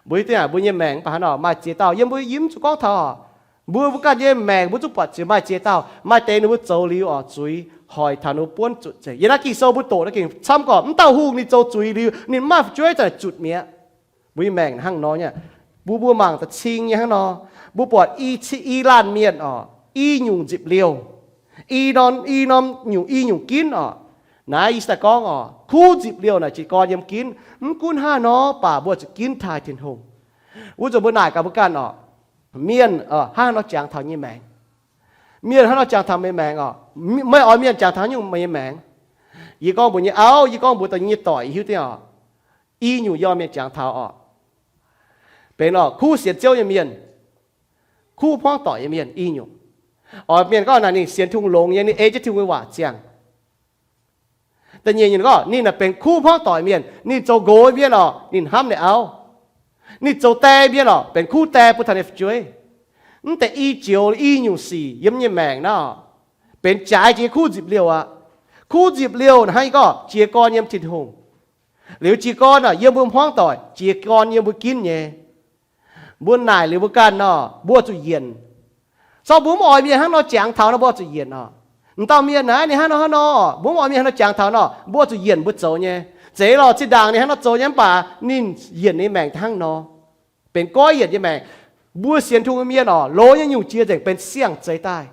Mbuo hiuv duqv mbuo nyei maengc mv baac hnangv nor, maaih ziex dauh yiem mbuo yiem zuqc gorngv taux mbuo, mbuo ganh nyei maengc mbuo zungv buatc zuiz, maaih ziex dauh, maaih deix ninh mbuo zoux liuz orqc zuiz hoic taux ninh mbuo buonv zutc nzengc. Yiem naaiv Ging-Sou mbuo doqc naaiv gengh camv gorqv, mv dauh hungh ninh zoux zuiz liuz ninh mv maaih fu'jueiv za'gengh zutc mi'aqv. Mbuo nyei maengc hnangv nor nyei. Mbuo, mbuo mangc da'cing nyei hnangv nor. Mbuo buatc i, i laanh mienh orqc, i nyungc nzipc liouh, i norm, i norm nyungc, i nyungc ginv orqc. Naaiv yie daaih gorngv orqc, kuv nzipc liouh naaic jiez gorn yiem ginv. Mv gunv hnangv nor baac mbuo zuqc ginv taaih Tin-Hungh. Wuov zanc mbuo naaic gaax mbuo ganh orqc, mienh hnangv nor jangx taux nyei maengc. Mienh hnangv nor jangx taux meih nyei maengc orqc. Meih oix mienh jangx taux nyungc meih nyei maengc? Yie gorngv mbuox nyei auv, yie gorngv mbuox da'nyeic doic, yie hiuv duqv orqc, i nyungc yie oix mienh jangx taux orqc, benx orqc, kuv sienx Ziouv nyei mienh, kuv hmuangv doic nyei mienh i nyungc. Oix mienh gorngv naaic ninh sienx Tin-Hungh longx nyei, ninh ei jienv Tin-Hungh nyei waac ziangh. Da'nyeic nyungc gorngv ninh naaic benx kuv hmuangv doic mienh, ninh zoux nqox mienh orqc, ninh hnamv ninh auv. Ninh zoux die mienh orqc, benx kuv die bun taux ninh fu'jueiv. Mv deix i joux i nyungc sic yiem nyei maengc naaiv orqc, benx jaaix jiex kuv nzipc liouh aqv. Kuv nzipc liouh naaic hnangv yie gorngv jiez gorn yiem Tin-Hungh. Liuz jiez gorn orqc, yiem mbuo hmuangv doic, jiez gorn yiem mbuo ginv nyei. Mbuo naaic liuz mbuo ganh nor, mbuo zuqc yienc. Zorqv mbuo mv oix mienh hnangv nor jangx taux nor, mbuo zuqc yienc orqc. M'dauh mienh naaiv ninh hnangv nor hnangv nor, mbuo mv oix mienh hnangv nor jangx taux nor, mbuo zuqc yienc mbuo zoux nyei. Zeiz lorqc, zinh ndaangc ninh hnangv nor zoux nyei mv baac ninh yienc ninh maengc hnangv nor, benx goiv yienc nyei maengc. Mbuo sienx Tin-Hungh nyei mienh orqc, loz nyei nyungc jiex nzengc benx siang-zeix daaih.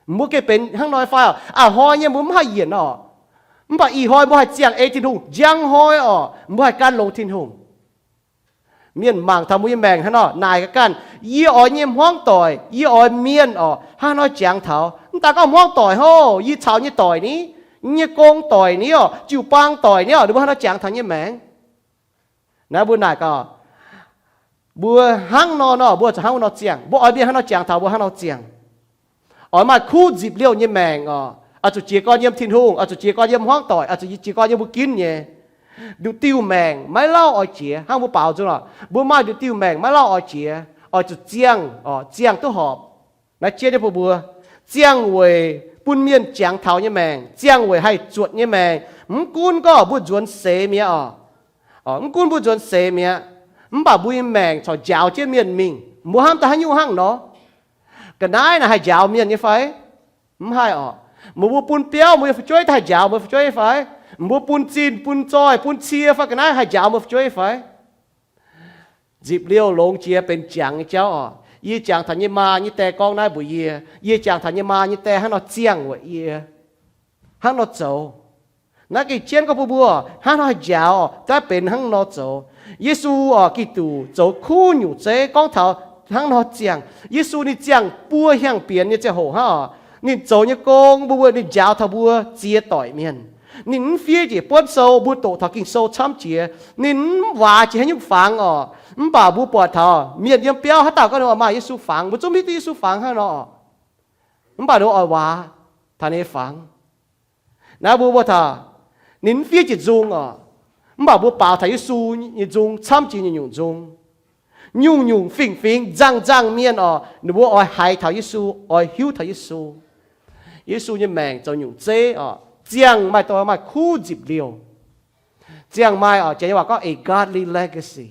Mbuo gengh benx hnangv nor fai orqc? A'hnoi nyei mbuo mv haih yienc orqc, mv baac ih hnoi mbuo haih ziangh ei Tin-Hungh. Njang hnoi orqc, mbuo haih gan longx Tin-Hungh. Mienh mangc taux mbuo nyei maengc hnangv nor, naaic gaax ganh, yie oix nyei hmuangv doic, yie oix mienh orqc, hnangv nor jangx taux. Mv daaih gorngv hmuangv doic hov, yie caux nyei doic ni, nyei gong doic ni orqc, jiu-baang doic ni orqc, ninh mbuo hnangv nor jangx taux nyei maengc. Naaiv mbuo naaic gaax, mbuo hnangv nor nor, mbuo zuqc hnangv nor ziangh. Mbuo oix mienh hnangv nor jangx taux, mbuo hnangv nor ziangh. Oix maaih kuv nzipc liouh nyei maengc orqc, oix zuqc jiez gorn yiem Tin-Hungh, oix zuqc jiez gorn yiem hmuangv doic, oix zuqc jiez gorn yiem mbuo ginv nyei. Nduqc diuh maengc maiv lauh oix jiex. Hnangv mbuo baaux nzung lorqc, mbuo maaih nduqc diuh maengc maiv lauh oix jiex, oix zuqc ziangh orqc, ziangh duqv horpc. Naaiv jienv nyei bun mbuo, ziangh weic bun mienh jangx taux nyei maengc, ziangh weic haih zuotc nyei maengc. Mv gunv gorngv mbuo nzuonx seix mi'aqv orqc, mv gunv mbuo nzuonx seix mi'aqv, mv baac mbuo nyei maengc corc njaaux jienv mienh mingh. Mbuo hnamv daaih haaix nyungc hnangv nor? Ga'naaiv naaic haih njaaux mienh nyei fai? Mv haih orqc. Mbuo, mbuo bun biauv mbuo nyei fu'jueiv daaih haih njaaux mbuo fu'jueiv fai? Mbuo bun zinh, bun zoih, bun cie fai ga'naaiv haih njaaux mbuo fu'jueiv fai? Nzipc liouh longx jiex benx jangx nyei jauv orqc. Yie jangx taux nyei maa nyei die gorngv naaiv mbuox yie. Yie jangx taux nyei maa nyei die hnangv nor ziangh weic yie, hnangv nor zoux. Naaiv gengh jienv gorngv bun mbuo hnangv nor haih njaaux, daaih benx hnangv nor zoux. Yesu oc, Giduc zoux kuv nyungc zeiv gorngv taux hnangv nor ziangh. Yesu ninh ziangh buo hnyangx bienx nyei ziangh hoc hnangv oc, ninh zoux nyei gong mbuo, mbuo ninh njaaux taux mbuo ziex doic mienh. Ninh mv fiev jiex buonv sou, mbuo doqc taux Ging-Sou camv jiex. Ninh mv waac jiex haaix nyungc fangx oc, mv baac mbuo buatc taux mienh yiem biauv haaix dauh gorngv ninh oix maaih Yesu fangx, mbuo zungv hiuv duqv Yesu fangx hnangv nor. Mv baac ninh oix waac taux ninh nyei fangx. Naaiv mbuo mbuo taux ninh mv fiev jiex nzung oc, mv baac mbuo baaux taux Yesu nyei nzung camv jiex nyungc-nyungc nzung. Nyungc-nyungc fingx-fingx nzangc-nzangc mienh oc, ninh mbuo oix haiz taux Yesu, oix hiuv taux Yesu. Yesu nyei maengc zoux nyungc zeiv oc, ziangh maaih dongh maaih kuv nzipc liouh. Ziangh maaih oc, janx nyei waac gorngv a godly legacy.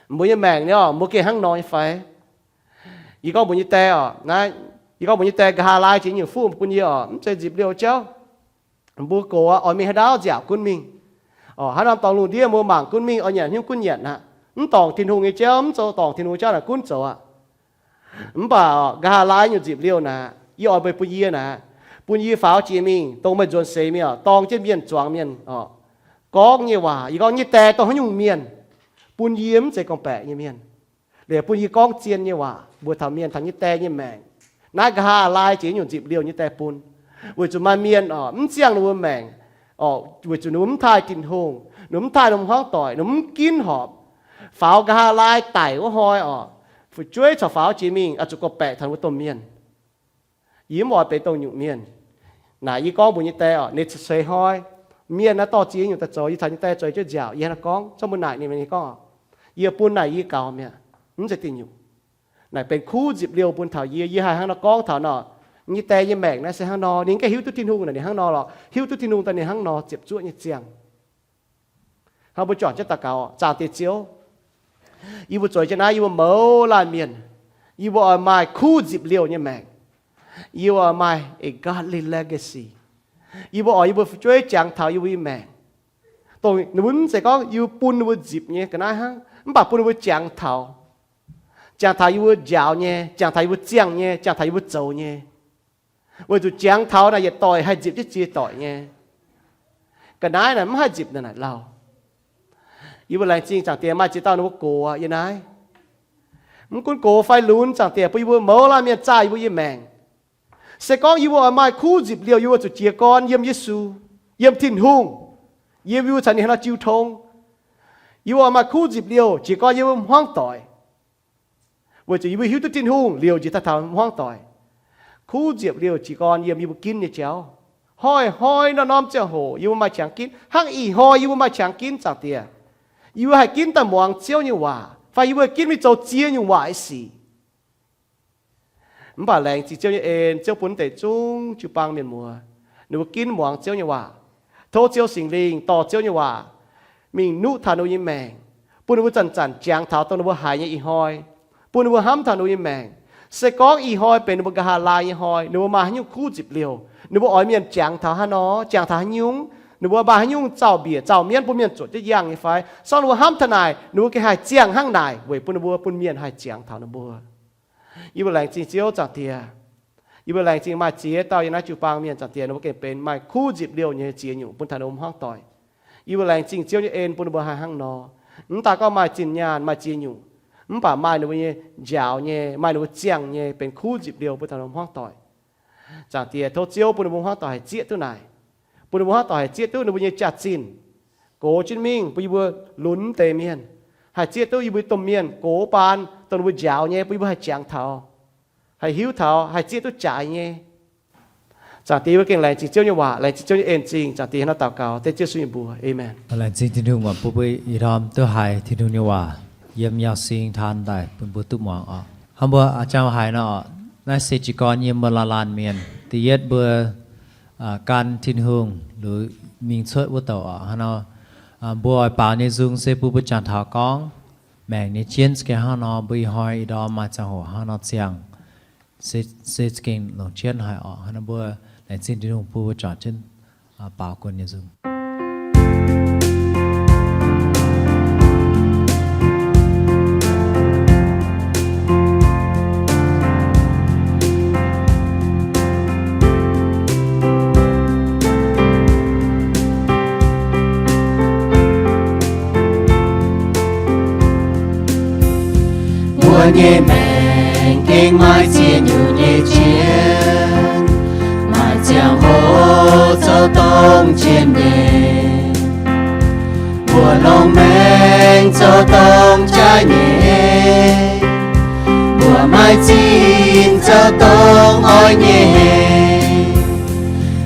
Mbuo nyei maengc nyei oc, mbuo gengh hnangv nor nyei fai? Yie gorngv mbuo nyei die oc, naaiv, yie gorngv mbuo nyei die nqa'haav laai jiex nyungc fuqv bun yie oc, mv zeiz nzipc liouh jauv. Mbuo gox oix mingh haaix ndaauv nziaauc gunv mingh. Oc, haaix norm dorngx lungh ndiev mbuo mangc gunv mingh, oix nyanc haaix nyungc gunv nyanc aqv. Mv dorngc Tin-Hungh nyei jauv, mv zoux dorngc Tin-Hungh jauv naaic gunv zoux aqv. Mv baac nqa'haav laai nyungc nzipc liouh naaic, yie oix mbuo bun yie naaic, bun yie faaux jiex mingh dongh meih nzuonx seix mingh oc, dorng jienv mienh zuangx mienh oc, gorngv nyei waac, yie gorngv nyei die dongh haaix nyungc mienh, bun yie mv zeiz gorngv-baeqc nyei mienh. Liuz bun yie gorngv zien nyei waac mbuox taux mienh taux nyei die nyei maengc. Naaiv nqa'haav laai jiex nyungc nzipc liouh nyei die bun, weic zuqc maaih mienh oc, mv ziangh ninh mbuo maengc oc, weic zuqc ninh mbuo mv taaih Tin-Hungh, ninh mv taaih norm hmuangv doic, ninh mv ginv horpc. Faaux nqa'haav laai daic wuov hnoi oc, fu'jueiv caux faaux jiex mingh oix zuqc gorngv-baeqc taux ninh mbuo domh mienh. Yie mv oix benx dongh nyungc mienh. Naaic yie gorngv mbuox nyei die oc, ninh ceix hnoi, mienh naaiv dorh ziex nyungc daaih zoux, yie caux nyei die zueiz jienv nziaauc, yie hnangv naaiv gorngv, zorqv mbuo naaic ninh, ninh gorngv, yie bun naaic yie gaux mi'aqv, mv zeiz diuh nyungc. Naaic benx kuv nzipc liouh bun taux yie, yie haih hnangv nor gorngv taux nor, nyei die nyei maengc naaiv se hnangv nor, ninh ganh hiuv duqv Tin-Hungh naaic ninh hnangv nor lorqc, hiuv duqv Tin-Hungh daaih ninh hnangv nor ziepc zuoqv nyei ziangh. Hnangv mbuo juangc jienv daux gaux, Zaangc Diex Ziouv, yie mbuo zueiz jienv naaiv, yie mbuo mouz laanh mienh, yie mbuo oix maaih kuv nzipc liouh nyei maengc. Yie mbuo oix maaih a godly legacy. Yie mbuo oix yie mbuo fu'jueiv jangx taux yie mbuo nyei maengc, dongh ninh mbuo mv zeiz gorngv yie mbuo bun ninh mbuo nzipc nyei ga'naaiv hnangv, mv baac bun ninh mbuo jangx taux, jangx taux yie mbuo njaaux nyei, jangx taux yie mbuo ziangh nyei, jangx taux yie mbuo zoux nyei. Weic zuqc jangx taux naaic yietc doic haih nzipc jienv ziex doic nyei. Ga'naaiv naaic mv haih nzipc naaic lauh. Yie mbuo laengz zingh Zaangc Diex maaih ziex dauh ninh mbuo gox yiem naaiv. Mv gunv gox fai lunx, Zaangc Diex bun yie mbuo mouz laanh mienh zaah yie mbuo nyei maengc. Se gorngv yie mbuo oix maaih kuv nzipc liouh, yie mbuo zuqc jiez gorn yiem Yesu, yiem Tin-Hungh, yiem yie mbuo caux ninh hnangv nor jiu tong. Yie mbuo oix maaih kuv nzipc liouh jiez gorn yiem mbuo hmuangv doic, weic zuqc yie mbuo hiuv duqv Tin-Hungh liouc njiec daaih taux hmuangv doic. Kuv nzipc liouh jiez gorn yiem yie mbuo ginv nyei jauv. Hnoi-hnoi norm-norm ziangh hoc yie mbuo maaih qangx ginv, hnangv ih hnoi yie mbuo maaih qangx ginv, Zaangc Diex. Yie mbuo haih ginv daaih muangx Ziouv nyei waac, fai yie mbuo haih ginv mingh zoux ziex nyungc waaic sic. Mv baac laengz zingh Ziouv nyei en, Ziouv bun deix zungv jiu-baang mienh muoz, ninh mbuo ginv muangx Ziouv nyei waac. Tov Ziouv Singx Lingh dorh Ziouv nyei waac mingh nuqv taux ninh mbuo nyei maengc, bun ninh mbuo zanc-zanc jangx taux dongh ninh mbuo haiz nyei ih hnoi, bun ninh mbuo hnamv taux ninh mbuo nyei maengc. Se gorngv ih hnoi benx ninh mbuo nqa'haav laai nyei hnoi, ninh mbuo maaih haaix nyungc kuv nzipc liouh, ninh mbuo oix mienh jangx taux haaix nor, jangx taux haaix nyungc, ninh mbuo maaih haaix nyungc zaux-mbiec zaux-mienv bun mienh zuotc jienv yangh nyei fai? Sorng ninh mbuo hnamv taux naaic, ninh mbuo gengh haih ziangh hnangv naaic weic bun ninh mbuo, bun mienh haih jangx taux ninh mbuo. Yie mbuo laengz zingh Ziouv, Zaangc Diex. Yie mbuo laengz zingh maaih ziex dauh yiem naaiv jiu-baang mienh, Zaangc Diex, ninh mbuo gengh benx maaih kuv nzipc liouh nyei ziex nyungc bun taux ninh mbuo hmuangv doic. Yie mbuo laengz zingh Ziouv nyei en bun ninh mbuo haih hnangv nor. Mv daaih gorngv maaih zinh nyaanh maaih ziex nyungc, mv baac maaih ninh mbuo nyei njaaux nyei, maaih ninh mbuo ziangh nyei benx kuv nzipc liouh bun taux ninh mbuo hmuangv doic. Zaangc Diex, tov Ziouv bun ninh mbuo hmuangv doic haih zieqv duqv naaic, bun ninh mbuo hmuangv doic haih zieqv duqv ninh mbuo nyei jaax-zinh gox jienv mingh bun yie mbuo lunx deix mienh, haih zieqv duqv yie mbuo domh mienh gox baan dongh ninh mbuo njaaux nyei bun yie mbuo haih jangx taux, haih hiuv taux, haih zieqv duqv jaaix nyei. Zaangc Diex, yie mbuo gengh laengz zingh Ziouv nyei waac, laengz zingh Ziouv nyei en zingh. Zaangc Diex, hnangv naaiv daux gaux dengv Ziouv Yesu nyei mbuox. Aamen. Laengz zingh Tin-Hungh oc, bun mbuo ih ndorm duqv haiz Tin-Hungh nyei waac yiem Nyaau Sing taan daaih bun mbuo duqv muangx oc. Hnangv mbuo a'jang haiz nor, naaiv se jiez gorn yiem mbuo laanh laanh mienh. Da'yietv mbuo gan Tin-Hungh liuz mingh cuotv wuov douc oc. Hnangv nor, mbuo oix baaux nyei nzung se bun mbuo jangx taux gorngv maengc nyei jienv za'gengh hnangv nor, mbuo ih hnoi ih ndorm maaih ziangh hoc hnangv nor ziangh, se za'gengh longc jienv haic oc. Hnangv nor mbuo laengz zingh Tin-Hungh bun mbuo juangc jienv baaux guon nyei nzung. Mbuo nyei maengc gengh maaih ziex nyungc nyei jien, maaih ziangh hoc zoux dongh jien-nyenh. Mbuo longc maengc zoux dongh jaa-nyenh, mbuo maaih zinh zoux dongh oix-nyeic.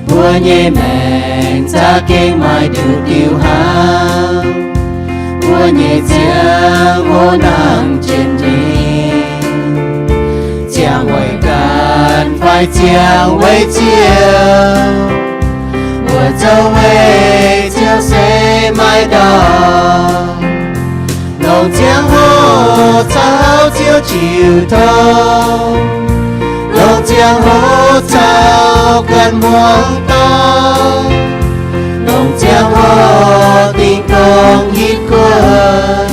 Mbuo nyei maengc za'gengh maaih diuc diuh hnangv. Mbuo nyei ziangh hoc nangh jien-nyenh, ziangh weic ganh fai ziangh weic Ziouv, mbuo zoux weic Ziouv se maiv ndortv. Longc ziangh hoc caux Ziouv jiu tong, longc ziangh hoc caux ganh hmuangx dorn, longc ziangh hoc dingh dongh hitv guoqv,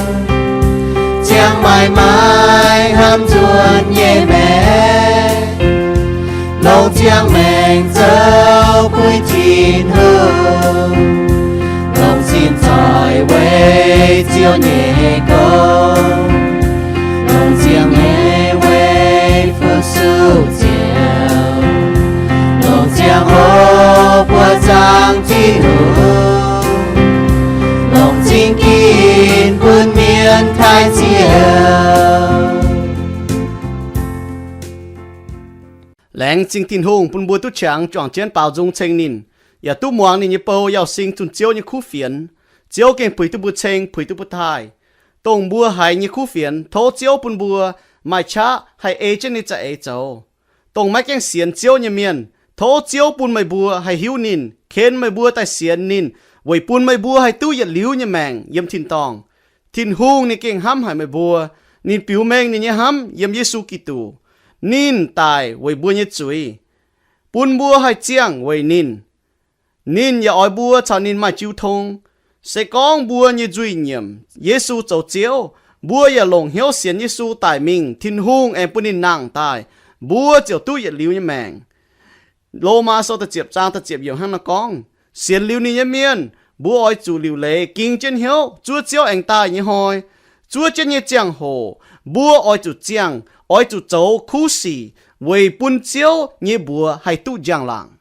ziangh maaic maaic hnamv nzuonx nyei maengc, longc ziangh maengc zoux puix Tin-Hungh, longc sin zoih weic Ziouv nyei gong, longc ziangh nyei weic fu-sux Ziouv, longc ziangh hoc buoqc zaangc Tin-Hungh, longc zingh ginv bun mienh taaih Ziouv. Laengz zingh Tin-Hungh bun mbuo duqv qangx juangc jienv baaux nzung ceng ninh, yaac duqv muangx ninh nyei bou Yauz Sing zunh Ziouv nyei kuv fienx. Ziouv gengh puix duqv mbuo ceng, puix duqv mbuo taaih. Dongh mbuo haiz nyei kuv fienx, tov Ziouv bun mbuo maaih qaqv haih ei jienv ninh nyei za'eix zoux. Dongh maiv gaengh sienx Ziouv nyei mienh, tov Ziouv bun meih mbuo haih hiuv ninh, ken meih mbuo daaih sienx ninh, weic bun meih mbuo haih duqv yietc liuz nyei maengc yiem tin-dorngh. Tin-Hungh ninh gengh hnamv haic meih mbuo. Ninh biux mengh ninh nyei hnamv yiem Yesu Giduc. Ninh daic weic mbuo nyei zuiz, bun mbuo haih ziangh weic ninh. Ninh yaac oix mbuo caux ninh maaih jiu tong. Se gorngv mbuo nyei nzuih nyiemc Yesu zoux Ziouv, mbuo yaac longc hnyouv sienx Yesu daic mingh, Tin-Hungh aengx bun ninh nangh daaih, mbuo ziouc duqv yietc liuz nyei maengc. Lomaa Sou da'ziepc zaang da'ziepc yiemc hnangv naaiv gorngv, sienx liuz ninh nyei mienh, mbuo oix zuqc liuc leiz ging jienv hnyouv zuov Ziouv aengx daaih nyei hnoi. Zuov jienv nyei ziangh hoc, mbuo oix zuqc ziangh, oix zuqc zoux kuv sic weic bun Ziouv nyei mbuox haih duqv njang-laangc.